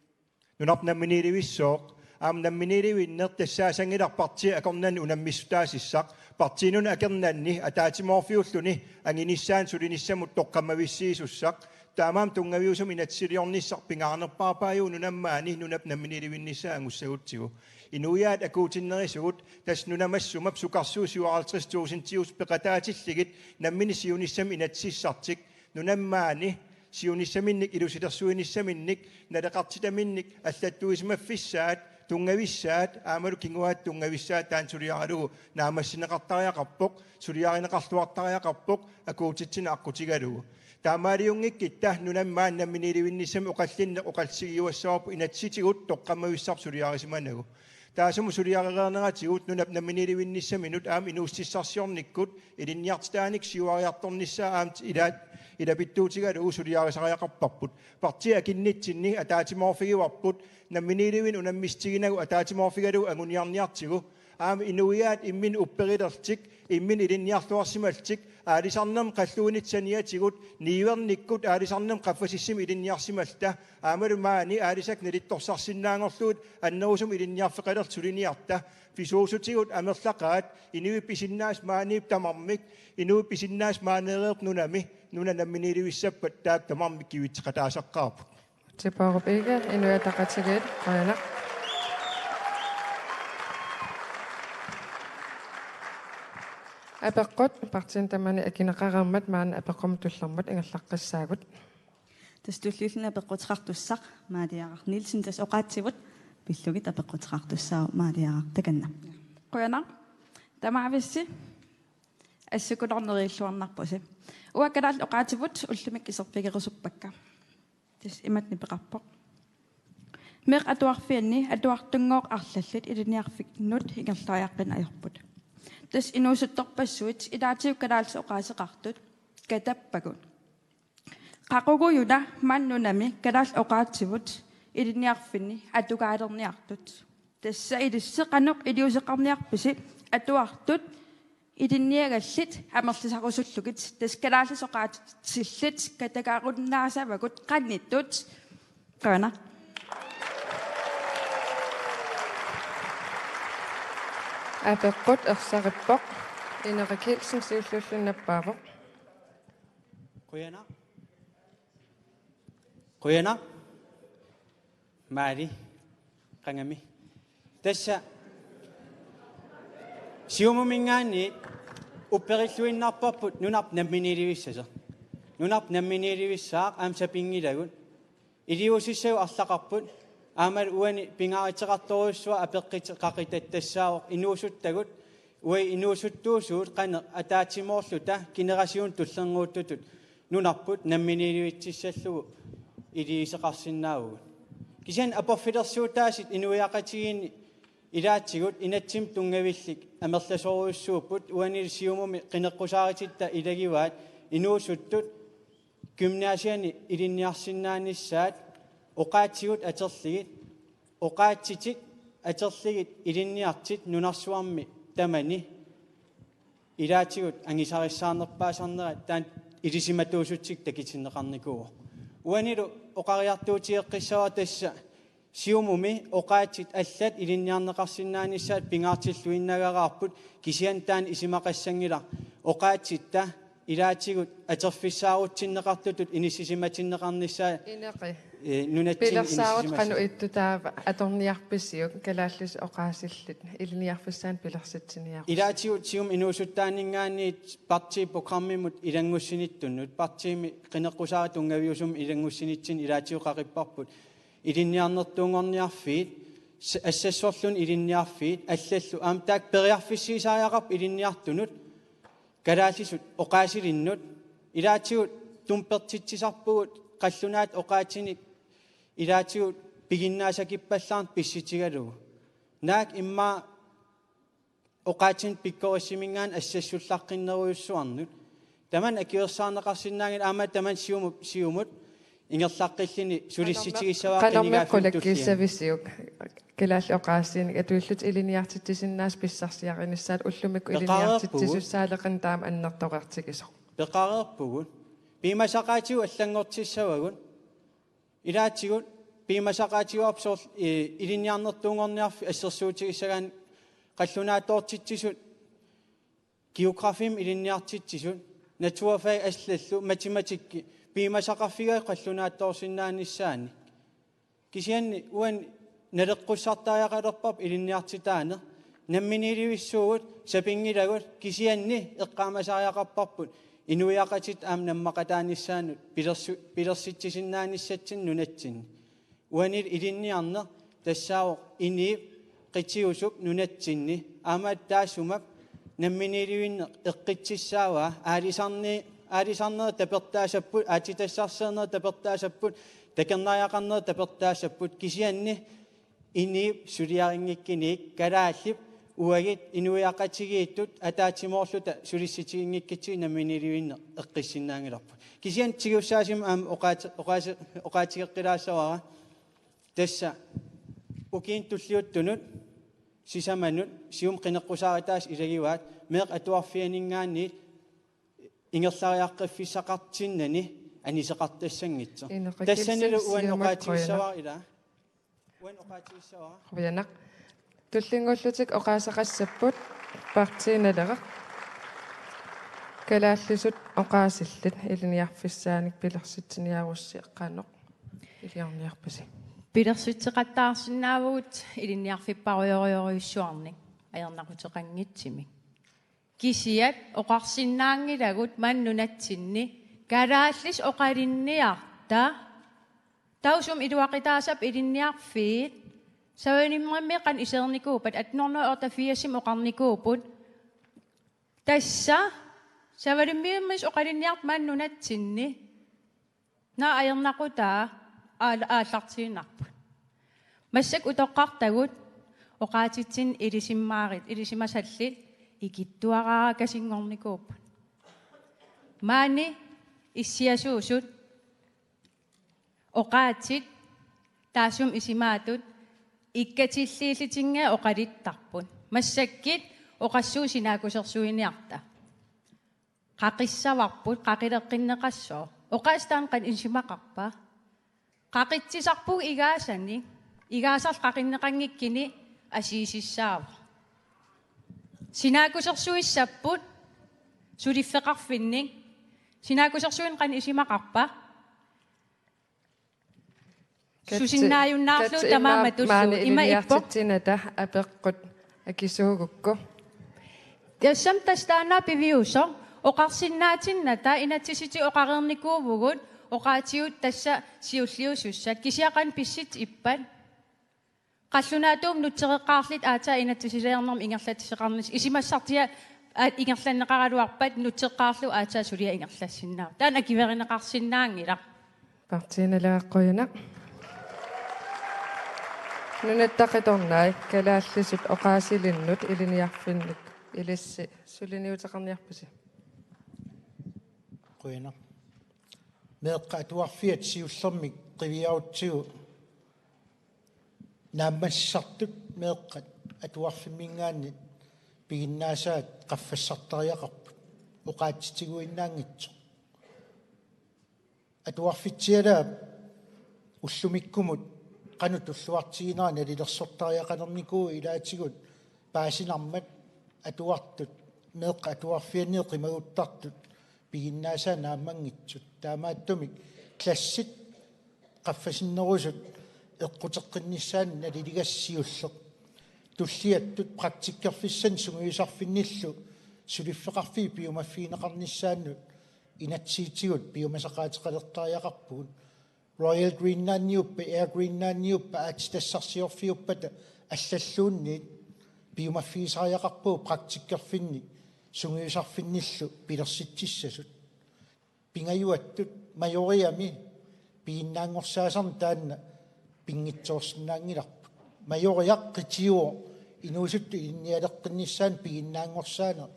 nunarput namminiilivissooq Aamma namminiilivinneq tassaasanngilaq partiit akornanni unammissutaasissaq, partiinut akornanni ataatsimoorfiulluni anginissaanut sulinissamut toqqammavissiisussaq. Taamaammat tunngaviusumik inatsisiliornissaq pingaarnerpaarpaajuvoq nunap maani nunap namminiilivinnissaa angussagutsigu. Inuiaat akuutinnerisugut, tassa nunamassumap sukarsuup syvoghalvtreds tusindiusoq peqataatillit namminneq siunissami inatsisissartik, nunap maani siunissaminnik ilusilersuinissaminnik naleqartitaminnik allattuisimaffissaat, tunngavissaat aammalu kinguaattut tunngavissaat taanna suliaralugu naammassineqartariaqarpoq, suliarineqarluartariaqarpoq akuutitsineq aqqutigalugu. Taamaaliunngikkutta nunap maani namminiilivinnissamik oqallinneq oqallisigiuassavarput inatsisitigut toqqammavissarput suliarisimanagu. Taassuma suliarereerneratigut nunap namminiilivinnissaminut aamma inuussutissarsiornikkut ilinniartitaanik siuariartornissaa aamma ilaat ilapittuutigalugu suliarisariaqarparput. Partiit akinnitsinni ataatsimoorfigivarput namminiilivinnut unammissutigineqarnagu ataatsimoorfigalugu anguniarniartigu. Aamma inuiaat imminnut upperilertik, imminnut ilinniarluarsimallutik, aalisarnermut qalluinit saniatigut, niuernikkut aalisarnermut qaffasissumik ilinniarsimalluta, aammalu maani aalisakkat nalittorsarsinnaanngorlugit annerusumik ilinniarfeqalerlutik suliniarta, pisuussutigut amerlaqaat, inuit pisinnaasat maaniipput tamarmik, inuit pisinnaasat maaneereerput nunami, nunat namminiilivissappat taakku tamarmik kivitseqataasaqqaarput. Tiporup Ikke, Inuit Ataqatigiit, qujanaq. Apeqqut partiinit tamanit akineqareermat maanna apeqqumut tullermut ingerlaqqissaagut. Tassa tulliulluni apeqquteqartussaq Maaliaraq Nielsen, tassa oqaatsivut pillugit apeqquteqartussaavoq Maaliaraq, takanna. Qujanaq. Tamaavissi assukunoorneriilluarnarpusi. Uanga kalaallit oqaatsivut ullumikkut iserfigerusuppakka. Tassa imatut nipeqarpoq. Meeqqat atuarfianni atuartunngooq arlallit ilinniarfinnut ingerlariaqqinneq ajorput. Tassa inuusuttorpassuit ilaatigut kalaallisut oqaaseqartut katappagut. Qaqugujuna maani nunami kalaallit oqaatsivut ilinniarfinni atugaalerniartut. Tassa ilissi qanoq iliuuseqarniarpisi atuartut ilinniagallit amerlisarusullugit, tassa kalaallisut oqaatsillit katagaarunnaasavagut qanittut. Qujanaq. Apeqqut ersarippoq. Inerik Kielsen siulliulluni nappaavoq. Qujanaq. Qujanaq. Maali. Qangami. Tassa Siumuminngaanniit upperilluinnarparput nunarput namminiilivissasoq. Nunarput namminiilivissaaq aamma sapinngilagut. Iliuusissagut arlaqarput, aammalu uani pingaaruteqartorujussuaq apeqqut qaqitatta tassaavoq inuusuttagut, uagut inuusuttuusugut qanoq ataatsimoorluta generationit tullinnguuttutut nunarput namminiilivitsissallugu iliuuseqarsinnaavugut. Kisianni aporfilersuutaasut inuiaqatigiinni ilaatigut inatsimmi tunngavillit amerlasoorujussuupput, uanilu Siumumi qineqqusaarutitta ilagivaat inuusuttut gymnasiani ilinniarsinnaanissaat oqaatsigut atorlugit, oqaatsitit atorlugit ilinniartut nunarsuarmi tamani ilaatigut angusarissaarnerpaasarnerat taanna ilisimatuusutsikka takutinneqarnikuuvoq. Uanilu oqariartuutigeqqissavara tassa Siumumi oqaatsit allat ilinniarneqarsinnaanissaat pingaartilluinnagaraarput, kisianni taanna isumaqassanngilaq oqaatsitta ilaatigut atorfissaarutsinneqartutut inissisimatinneqarnissaa, Inerik, ee, nunatsinni pilersaarutit qanoq inissisimassasoq. Ittutaava atorniarpisiuk kalaallisut oqaasillit ilinniarfissaannik pilersitsiniarussi? Ilaatigut Siumup inuusuttaaninngaanniit partiip programmimut ilanngussinittunut, partiimi qineqqusaarut tunngaviusumut ilanngussinitsinni ilaatigut qaqipparput ilinniarnertuunngorniarfiit, s-, assassorluni ilinniarfiit, allallu aamma taakku periarfissiisariaqarput ilinniartunut, kalaallisut oqaasilinnut, ilaatigut tumpertitsisarpugut qallunaatut oqaatsinik ilaatigut piginnaasakippallaarneq pissutigalugu. Naak immaqa oqaatsinik pikkorissaminngaanniit assassullaqqinnerujussuarnut. Tamanna akuersaarneqarsinnaanngilaq aamma tamanna Siumut, Siumut ingerlaqqilluni sulissitigissavara. Qanormi-, qanormi qinigaaffimmi tulliani qulakkiissavisiuk kalaallit oqaasiinik atuillutik ilinniartitsisinnaasut pissarsiarinissaat ullumikkut? Peqareerpugut. Ilinniartitsisussaaleqineq taama annertoqartigisoq. Peqareerpugut. Piumasaqaatigut allanngortissavagut. Ilaatigut Piumasaqaatigaarput soorlu, eh, ilinniarnertuunngorniarfik assersuutigissagaanni qallunaatoortitsisut, geografimik ilinniartitsisut, naturfag allallu, matematikki, piumasaqarfigaat qallunaatoorsinnaanissaannik. Kisianni uani naleqqussartariaqalerparput ilinniartitaaneq, namminiilivissuugut, sapinngilagut, kisianni eqqaamasariaqarparput inuiaqatitta aamma nammaqataanissaannut pilersu-, pilersitsisinnaanissatsinnik nunatsinni. Uani ilinniarneq tassaavoq inuup qitiusup nunatsinni, aamma taassuma namminiilivinneq eqqississaavaa, aalisarni-, aalisarnerit tapertaassapput, aatsitassarsiornerit tapertaassapput, takornariaqarnerit tapertaassapput, kisianni inuup suliarinngikkuniuk kalaallit uagut inuiaqatigiittut ataatsimoorluta sulissutiginngikkutsigit namminiilivinneq eqqissinnaanngilarput. Kisianni tigussaasimavoq aamma oqaati-, oqaasi-, oqaatigeqqilaassavara. Tassa ukiunut tulliuttunut sisamanut Siumut qineqqusaarutaasa ilagivaat, meeqqat atuarfianinngaanniit ingerlariaqqiffissaqartinnani aniseqartassanngitsoq. Inoqa Tassanilu Kielsen, uani Siumut, oqaatigissavara ilaa. Uani oqaatigissavara. Qujanaq. Tullinnguullutik oqaaseqassapput Partii Naleraq. Kalaallisut oqaasillit ilinniarfissaanik pilersitsiniarussi qanoq iliorniarpisi? Pilersitseqattaarsinnaavugut ilinniarfipparujorujorujussuarnik ajornaquteqanngitsumik. Kisiat oqarsinnaanngilagut maani nunatsinni kalaallisut oqalunniarta. Taassuma iluaqutaasarput ilinniarfiit. Savonlimmimmiit qanoq isernikuuppat, atten hundrede og otteogfirsimi oqarnikuupput. Tassa Savonlimmimmiit oqalunniartut maani nunatsinni. Naak ajornaqutaa aal-, aallartiinnarput. Massakkut utoqqartagut oqaatitsinni ilisimmaarit, ilisimasallit ikittuaraarakasinngoornikuupput. Maani issiasuusut oqaatsit taassuma isumaatut ikkatilliillutinngit oqaluttarput. Massakkut oqassuup sinaakkusersuiniarta. Qaqissavarput, qaqileqqinneqassooq. Oqaaseq taanna qanoq isumaqarpa? Qaqitsisarpugut igaasanik, igaasarlu qaqinneqanngikkuni asiisissaavoq. Sinaakkusersuissapput suliffeqarfinnik. Sinaakkusersuineq qanoq isumaqarpa? Katsi, Susinnaajunnaarlugu katsi, tamaama imma tullugu. Maani ima ippoq. Ilinniartitsinata apeqqut akisuugukku. Tassami tassa taanna piviusoq. Oqarsinnaatinnata inatsisiti oqareernikuuvugut oqaatigut tassa siulliusussat. Kisianni qanoq pissutsit ippat? Qallunaatuummut nutsereqqaarluta aatsaat inatsisiliornermik ingerlatsisoqarnissaq. Isumassartia aat ingerlanneqaraluarpat nutseqqaarlugu aatsaat suliaq ingerlassinnaavoq. Taanna akuerineqarsinnaanngilaq. Partii Naleraq, qujanaq. Nunatta Qitornai, kalaallisut oqaasilinnut ilinniarfinnik ilissi suliniuteqarniarpisi? Qujanaq. Meeqqat atuarfiat siullermik qiviarutsigu naammassisartut meeqqat atuarfimminngaanniit piginnaasaat qaffassartariaqarput, oqaatsitigiinnaanngitsoq. Atuarfitsialaap ullumikkumut qanoq tulluartiginera nalilersortariaqalernikuuvoq ilaatigut paasinarmat atuartut, meeqqat atuarfianniit qimaguttartut piginnaasaat naammanngitsut. Taamaattumik klassit qaffasinnerusut eqquteqqinnissaanut naliligassaq siulleq. Tulliattut praktikkerfissanik sungiusarfinnillu suliffeqarfiit piumaffigineqarnissaannut inatsisitigut piumasaqaateqalertariaqarpugut. Royal Greenlandiuppat, Air Greenlandiuppat, aatsitassarsiorfiuppata allalluunniit piumaffigisariaqarpugut praktikkerfinnik sungiusarfinnillu pilersitsissasut. Pingajuattut Majoriami piginnaanngorsaasannik taanna pinngitsoorsinnaanngilarput. Majoriaq qitiuvoq inuusuttut ilinnialeqqinnissaannut piginnaanngorsaaneq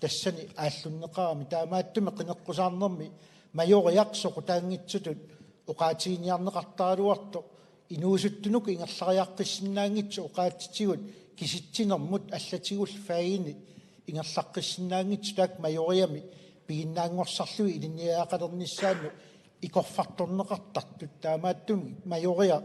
tassani aallunneqarami. Taamaattumik qineqqusaarnermi Majoriaq soqutaanngitsutut oqaatiginiarneqartaraluartoq inuusuttunut ingerlariaqqissinnaanngitsoq oqaatsitigut kisitsinermut allatigullu fagini ingerlaqqissinnaanngitsoq taakku Majoriami piginnaanngorsarlugit ilinniagaqalernissaannut ikorfartorneqartartut. Taamaattumik Majoriaq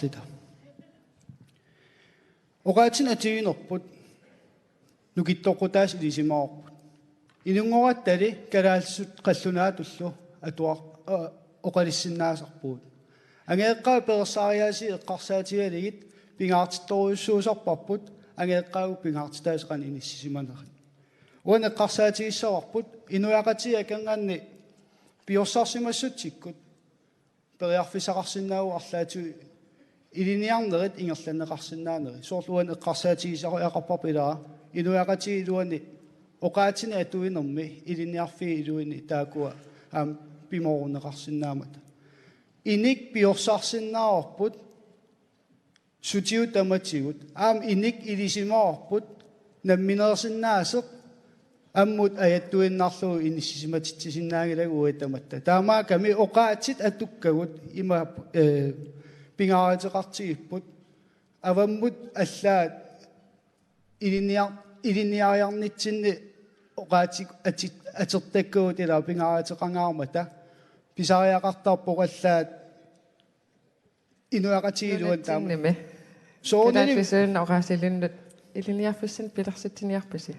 Oqaatigineqartarluta. Oqaatsinik atuinerput nukittoqqutaasut ilisimavarput. Inunngorattali kalaallisut qallunaatullu atuar-, a-, oqalussinnaasarpugut. Angajoqqaat perorsariaasiit eqqarsaatigalugit pingaartittorujussuusarparput, angajoqqaavut pingaartitaasoq qanoq inissisimanerat. Uani eqqarsaatigissavarput inuiaqatigiit akornanni piorsarsimassutsikkut periarfissaqarsinnaavoq arlaatigut ilinniarnerit ingerlanneqarsinnaaneri. Soorlu uani eqqarsaatigisariaqarparput ilaa, inuiaqatigiit iluani oqaatsinik atuinermi ilinniarfiit iluini taakkua aamma pimoorunneqarsinnaammata. Inik piorsarsinnaavarput sutigut tamatigut. Aamma inik ilisimavarput nammineersinnaasoq ammut ajattuinnarlugu inissisimatitsisinnaagilagut uagut tamatta. Taamaakkami oqaatsit atukkagut ima, eh, pingaaruteqartigipput. Avammut allaat ilinniar-, ilinniariarnitsinni oqaatsit ati-, atortakkagut ilaa pingaaruteqangaarmata. Pisariaqartarpoq allaat inuiaqatigiit iluani taama. Nunatsinnimi. Soorunami. Kalaallisuinnaq oqaasilinnut ilinniarfissanik pilersitsiniarpisi?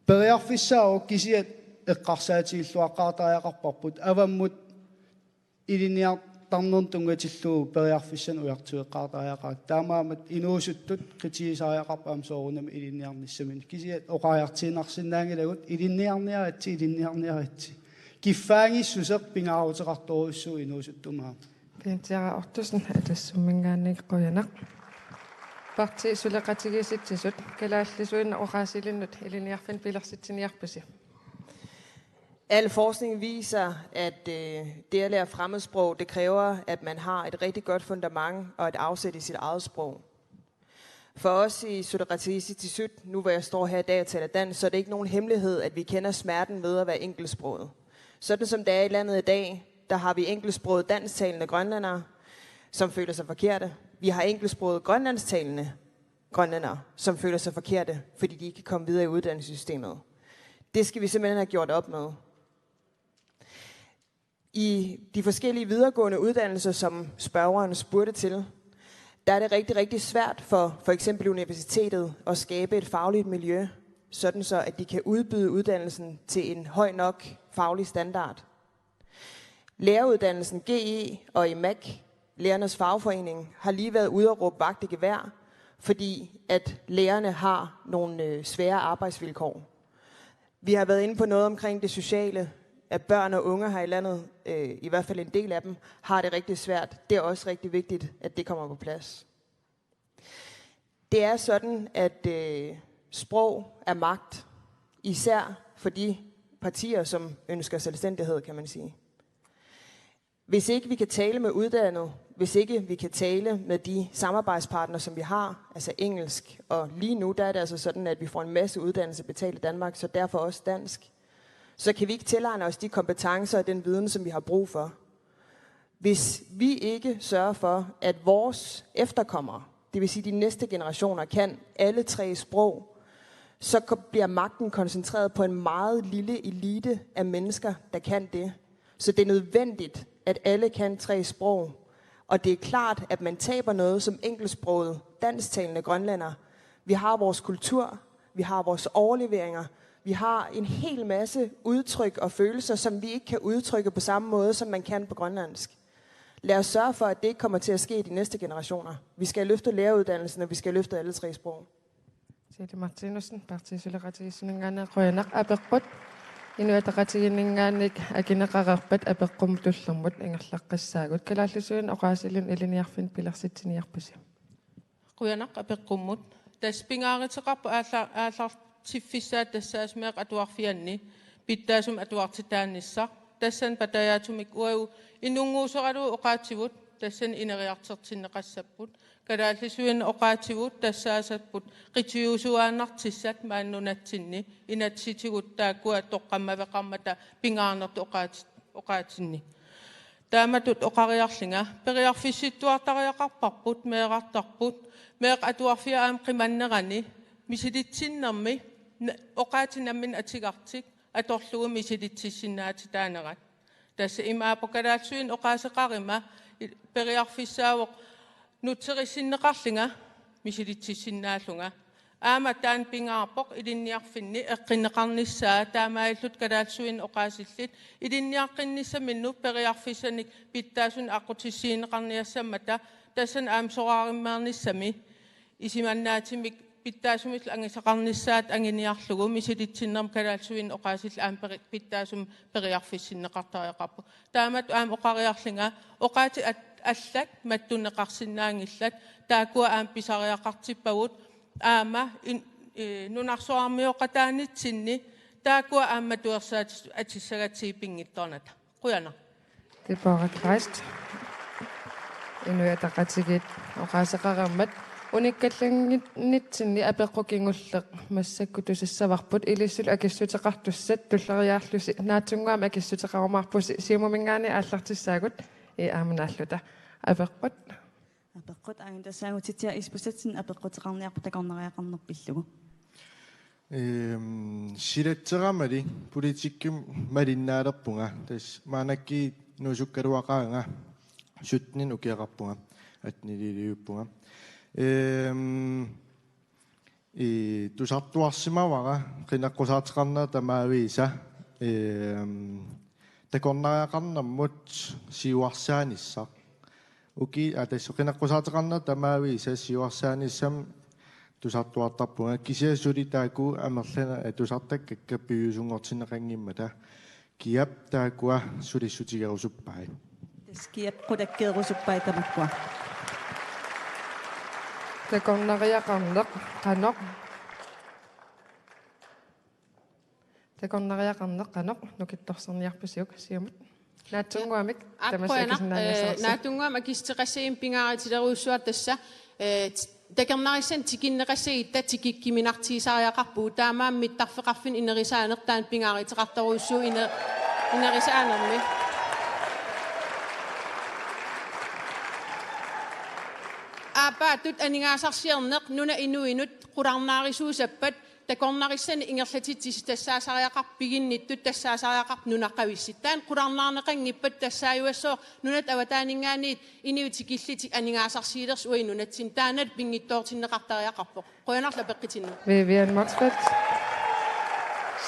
Periarfissaavoq, kisianni eqqarsaatigilluaqqaartariaqarparput. Avammut ilinniartarnermut tunngatillugu periarfissanik ujartueqqaartariaqarput. Taamaammat inuusuttut kritigisariaqarput aamma soorunami ilinniarnissaminnik. Kisianni oqariartuinnarsinnaanngilagut ilinniarniaritsi, ilinniarniaritsi. kiffaanngissuseq pingaaruteqartorujussuuvoq inuusuttumut aamma. Pintiara Ortusen, Atassumminngaanniit qujanaq. Partii suleqatigiissitsisut, kalaallisuinnaq oqaasilinnut ilinniarfinni pilersitsiniarpisi? Al forskning viser, at øh, det at lære fremmedsprog, det kræver, at man har et rigtig godt fundament og et afsæt i sit eget sprog. For os i Suleqatigiissitsisut, nu hvor jeg står her i dag og taler dansk, så er det ikke nogen hemmelighed, at vi kender smerten ved at være enkeltsproget. Sådan som det er i landet i dag, der har vi enkeltsprogede dansktalende grønlændere, som føler sig forkerte. Vi har enkeltsprogede grønlandstalende grønlændere, som føler sig forkerte, fordi de ikke kan komme videre i uddannelsessystemet. Det skal vi simpelthen have gjort op med. I de forskellige videregående uddannelser, som spørgeren spurgte til, der er det rigtig, rigtig svært for for eksempel universitetet at skabe et fagligt miljø, sådan så at de kan udbyde uddannelsen til en høj nok faglig standard. Læreruddannelsen G E og I M A K, Lærernes Fagforening, har lige været ude at råbe vagt i gevær, fordi at lærerne har nogle øh, svære arbejdsvilkår. Vi har været inde på noget omkring det sociale, at børn og unge her i landet, øh, i hvert fald en del af dem, har det rigtig svært. Det er også rigtig vigtigt, at det kommer på plads. Det er sådan, at øh, sprog er magt, især for de partier, som ønsker selvstændighed, kan man sige. Hvis ikke vi kan tale med uddannede, hvis ikke vi kan tale med de samarbejdspartnere, som vi har, altså engelsk, og lige nu der er det altså sådan, at vi får en masse uddannelse betalt af Danmark, så derfor også dansk, så kan vi ikke tilegne os de kompetencer og den viden, som vi har brug for. Hvis vi ikke sørger for, at vores efterkommere, det vil sige de næste generationer, kan alle tre sprog, så ko- bliver magten koncentreret på en meget lille elite af mennesker, der kan det. Så det er nødvendigt, at alle kan tre sprog. Og det er klart, at man taber noget som engelsksproget, dansktalende grønlænder. Vi har vores kultur, vi har vores overleveringer, vi har en hel masse udtryk og følelser, som vi ikke kan udtrykke på samme måde, som man kan på grønlandsk. Lad os sørge for, at det ikke kommer til at ske i de næste generationer. Vi skal løfte læreruddannelsen, og vi skal løfte alle tre sprog. Siili Martinussen, Partii Suleqatigiissuninngaanniit qujanaq. Apeqqut, Inuit Ataqatigiinninngaanniit akineqareerpat apeqqummut tullermut ingerlaqqissaagut. Kalaallisuinnaq oqaasilinnut ilinniarfinni pilersitsiniarpisi? Qujanaq apeqqummut. Tassa pingaaruteqarpoq aalla-, aallartiffissaat tassaasumik atuarfianni pitsaasumik atuartitaanissaq. Tassani patajaatsumik uagut inunnguuseralugu oqaatsivut tassani ineriartortinneqassapput. Kalaallisuinnaq oqaatsivut tassaasapput qitiusuaannartissat maani nunatsinni inatsisitigut taakkua toqqammaveqarmata pingaarnertut oqaat-, oqaatsinni. Taamatut oqariarlunga periarfissittuartariaqarparput, meerartarput, meeqqat atuarfiat aamma qimannerani misilitsinnermi na-, oqaatsit namminneq atugartik atorlugu misilitsissinnaatitaanerat. Tassa imaappoq kalaallisuinnaq oqaaseqaruma i-, periarfissaavoq nutserissinneqarlunga misilitsissinnaallunga. Aamma taanna pingaarpoq ilinniarfinni eqqunneqarnissaa, taamaalilluta kalaallisuinnaq oqaasillit ilinniaqqinnissaminnut periarfissanik pitsaasunik aqqutissiuunneqarniassammata, tassani aamma soraarummernissami isumannaatsumik pitsaasumillu angusoqarnissaat anguniarlugu misilitsinnermi kalaallisuinnaq oqaasillit aamma peri-, pitsaasumik periarfissinneqartariaqarput. Taamatut aamma oqariarlunga oqaatsit at-, allat mattunneqarsinnaanngillat, taakkua aamma pisariaqartippagut aamma in-, ee, nunarsuarmioqataanitsinni, taakkua aamma matuersaatit atussagatsigit pinngitsoornata. Qujanaq. Deborah Kleist, Inuit Ataqatigiit oqaaseqareermat. Unikkallanngitsinni apeqqut kingulleq massakkut tusassavarput, ilissilu akissuteqartussat tulleriiaarlusi naatsunnguamik akissuteqarumaarpusi, Siumuminngaanniit aallartissaagut, ii, aamma naalluta. Apeqqut. Apeqqut, Agnete Sangutitia Isbosethsen, apeqquteqarniarpoq takornariaqarneq pillugu. Ehm, silatseramali politikkimut malinnaalerpunga. Tassa maannakkut inuusukkaluaqaanga, sytten ukiaqarpunga, atteniliiliivippunga. Ehm, i tusartuarsimavara qineqqusaartoqarnera tamaavisa, ehm, takornariaqarnermut siuarsaanissaq. Uki-, aa, tassa qineqqusaartoqarnera tamaavisa siuarsaanissamut tusartuartarpunga, kisianni suli taakku amerlanerit tusartakkakka piviusunngortinneqanngimmata. Kiap taakkua sulissutigerusuppai. Tassa Kiap qulakkeerusuppai tamakkua. Takornariaqarneq qanoq. Takornariaqarneq qanoq nukittorsarniarpisiuk Siumut? Naatsunnguamik. Aap, tamassi qujanaq, akissinnaaniassagassat. Ee, naatsunnguamik akissuteqassagimmik pingaarutilerujussuaq tassa, ee, t-, takornarissat tikinneqassagitta tikikkuminartigisariaqarpugut, taamaammat mittarfeqarfinni inerisaaneq taanna pingaaruteqartorujussuuvoq ine-, inerisaanermi. Aappaattut aningaasarsiorneq nunap inuinut qularnaarisuusappat takornarissanik ingerlatitsisut tassaasariaqarput, piginnittut tassaasariaqarput nunaqqavissuit. Taanna qularnaarneqanngippat tassaajuassooq nunatta avataaninngaanniit inuit tikillutik aningaasarsiulersut uagut nunatsinni. Taanna pinngitsoortinneqartariaqarpoq. Qujanarlu apeqqutinnut. Vivian Motzfeldt,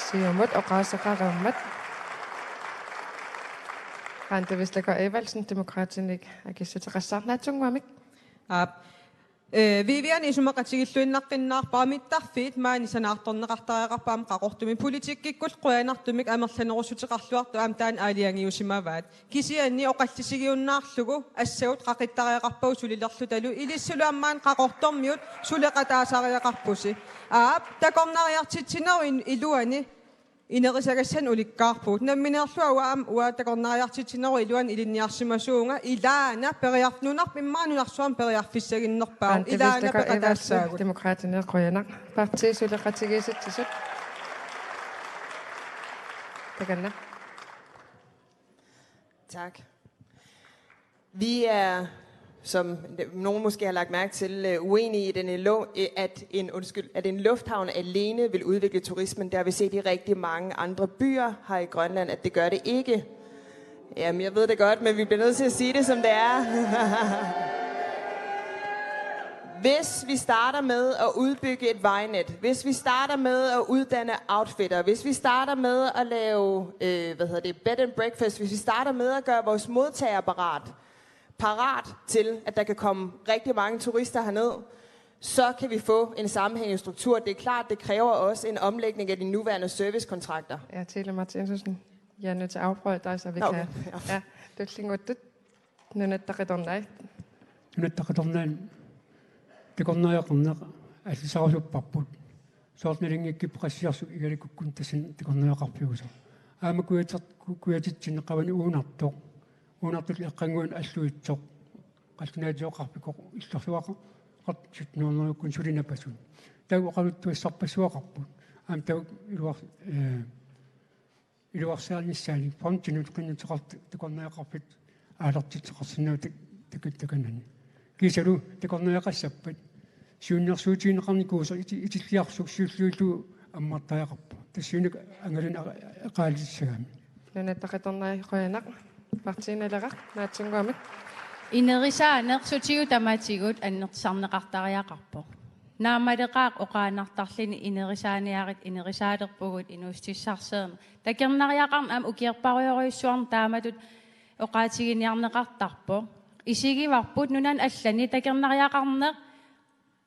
Siumut, oqaaseqareermat. Randi Vestergaard Evaldsen, Demokraatinit, akissuteqassaaq, naatsunnguamik. Aap. Ee, Vivian isumaqatigilluinnarsinnaavoq, mittarfiit maani sanaartorneqartariaqarput aamma Qaqortumi politikkikkut qujanartumik amerlanerussuteqarluartut aamma taanna aalajangiusimavaat. Kisianni oqallisigiunnaarlugu assagut qaqittariaqarpagut sulilerlutalu, ilissilu aamma maani Qaqortormiut suleqataasariaqarpusi. Aap, takornariartitsinerup in-, iluani inerisagassanik ulikkaarpugut. Nammineerlunga uanga aamma uanga takornariartitsinerup iluani ilinniarsimasuuvunga, ilaana periarf-, nunarput immaqa nunarsuarmi periarfissagunarpoq. Randi Vestergaard Evaldsen, ilaana peqataassaagut. Demokraatinit, qujanaq. Partii suleqatigiissitsisut. Takanna. Tak. Vi er, som nogen måske har lagt mærke til, øh, uenige i, den, øh, lo-, øh, at en, undskyld, at en lufthavn alene vil udvikle turismen. Det har vi set i rigtig mange andre byer her i Grønland, at det gør det ikke. Jamen, jeg ved det godt, men vi bliver nødt til at sige det, som det er. Hvis vi starter med at udbygge et vejnet, hvis vi starter med at uddanne outfitter, hvis vi starter med at lave, øh, hvad hedder det, bed and breakfast, hvis vi starter med at gøre vores modtager parat, parat til, at der kan komme rigtig mange turister herned, så kan vi få en sammenhængende struktur. Det er klart, det kræver også en omlægning af de nuværende servicekontrakter. Ja, Tele Martinsen, jeg er nødt til at afbryde dig, så vi Nå, okay. Kan. Ja, du klinger ud. Nunatta Qitornai. Nunatta Qitornai takornariaqarneq allisarusupparput. Soorlu nalunngikkippoq Qassiarsuk Igalikkukkunni tassani takornariaqarfiusoq. Aamma kujater-, ku-, kujatitsinni qavani uunartoq. Uunartullu eqqannguani alluitsoq. Qallunaatioqarfikoq illorluaqartut sytten hundrede-kkut suli napasut. Taava oqaluttuassarpassuaqarput. Aamma taava iluar-, ee, iluarsiarnissaannik fondinut qinnuteqartut takornariaqarfiit aallartitseqarsinnaavoq tak-, tak-, takanani. Kiisalu takornariaqassappat siunnersuutigineqarnikuusoq iti-, itilliarsuaq siulliullugu ammartariaqarpoq. Tassuunakkut angallanneq eqaalissagamik. Nunatta Qitornai, qujanaq. Partii Naleraq, naatsunnguamik. Inerisaaneq sutigut tamatigut annertusarneqartariaqarpoq. Naammaleqaaq oqaannartarluni inerisaaniarit, inerisaalerpugut, inuussutissarsiorneq. Takornariaqarneq aamma ukiorpassuarujussuarnik taamatut oqaatiginiarneqartarpoq. Isigivarput nunani allani takornariaqarneq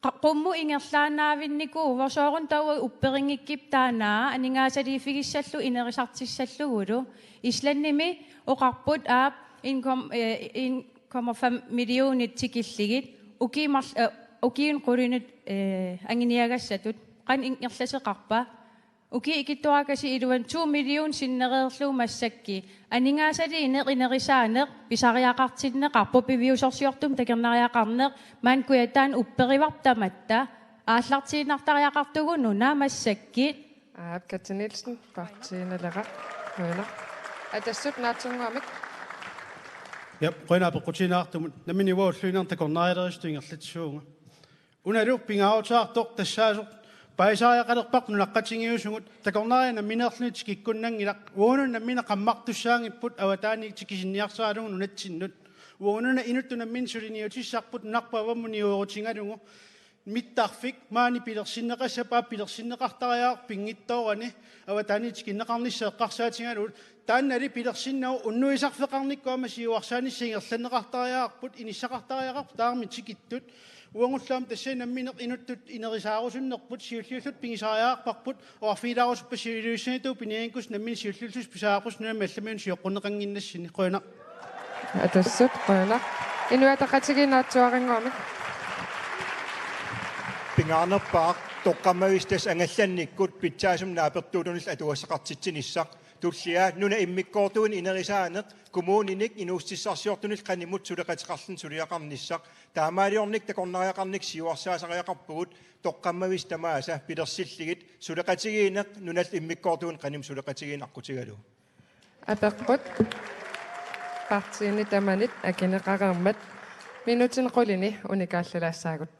qa-, qummut ingerlaannavinnikuuvoq, soorunami taava upperinngikkippat taanna aningaasaliiffigissallugu inerisartissallugulu. Islandimi oqarput aap en kom-, eh, en komma fem millionit tikillugit ukiut mar-, eh, ukiuni qulinut, eh, anguniagassatut. Qanoq ingerlateqarpa? Ukiut ikittuaraqatigiit iluanni to million sinnereerlugu massakkut. Aningaasaliineq, inerisaaneq pisariaqartinneqarpoq, piviusorsiortumik takornariaqarneq, maani Kujataani upperivarput tamatta, aallartiinnartariaqartugut nuna massakkut. Aap, Katja Nielsen, Partii Naleraq, qujanaq. Atassut naatsunnguamik. Ja, qujanaq apeqqutigineqartumut, nammineq uanga ulluinnarni takornarialerisutut ingerlatsisuuvunga. Unalu pingaaruteqartoq tassaasoq paasisariaqalerparput nunaqqatigiiusugut, takornariat nammineerluni tikikkunnanngilaq, uagut nammineq qammartussaanngipput avataaniit tikisinniarsaralugu nunatsinnut. Uagut nunat inuttut nammineq suliniutissarput nunarput avammut niuerutigalugu. Mittarfik maani pilersinneqassappaa, pilersinneqartariaqarpoq pinngitsoorani avataaniit tikinneqarnissaq eqqarsaatigalugu. Taannali pilersinnagu unnuisarfeqarnikkut aamma siuarsaanissaq ingerlanneqartariaqarput, inissaqartariaqarput tamarmik tikittut. Uagullu aamma tassa nammineq inuttut inerisaarusunnerput, siulliulluta pigisariaqarparput, oqarfigilaarusuppat siuliussaniittoq piniagakkit nammineq siulliullusi pisariaqarpusi nunami allamiunut sioqqunneqannginnassinni. Qujanaq. Atassut, qujanaq. Inuit Ataqatigiit naatsuarannguamik. Pingaarnerpaaq toqqammavissutaa angallannikkut pitsaasumik naapertuuttunillu atugassaqartitsinissaq. Tullia nunap immikkoortuini inerisaaneq kommuninik inuussutissarsiortunillu qanimut suleqateqarluni suliaqarnissaq. Taamaaliornikkut takornariaqarnikkut siuarsaasariaqarpugut toqqammavissuit tamaasa pilersillugit suleqatigiinneq nunap immikkoortuini qanimut suleqatigiinneq aqqutigalugu. Apeqqut partiini tamanit akineqareermat minutsit qulit unikaallalaassaagut.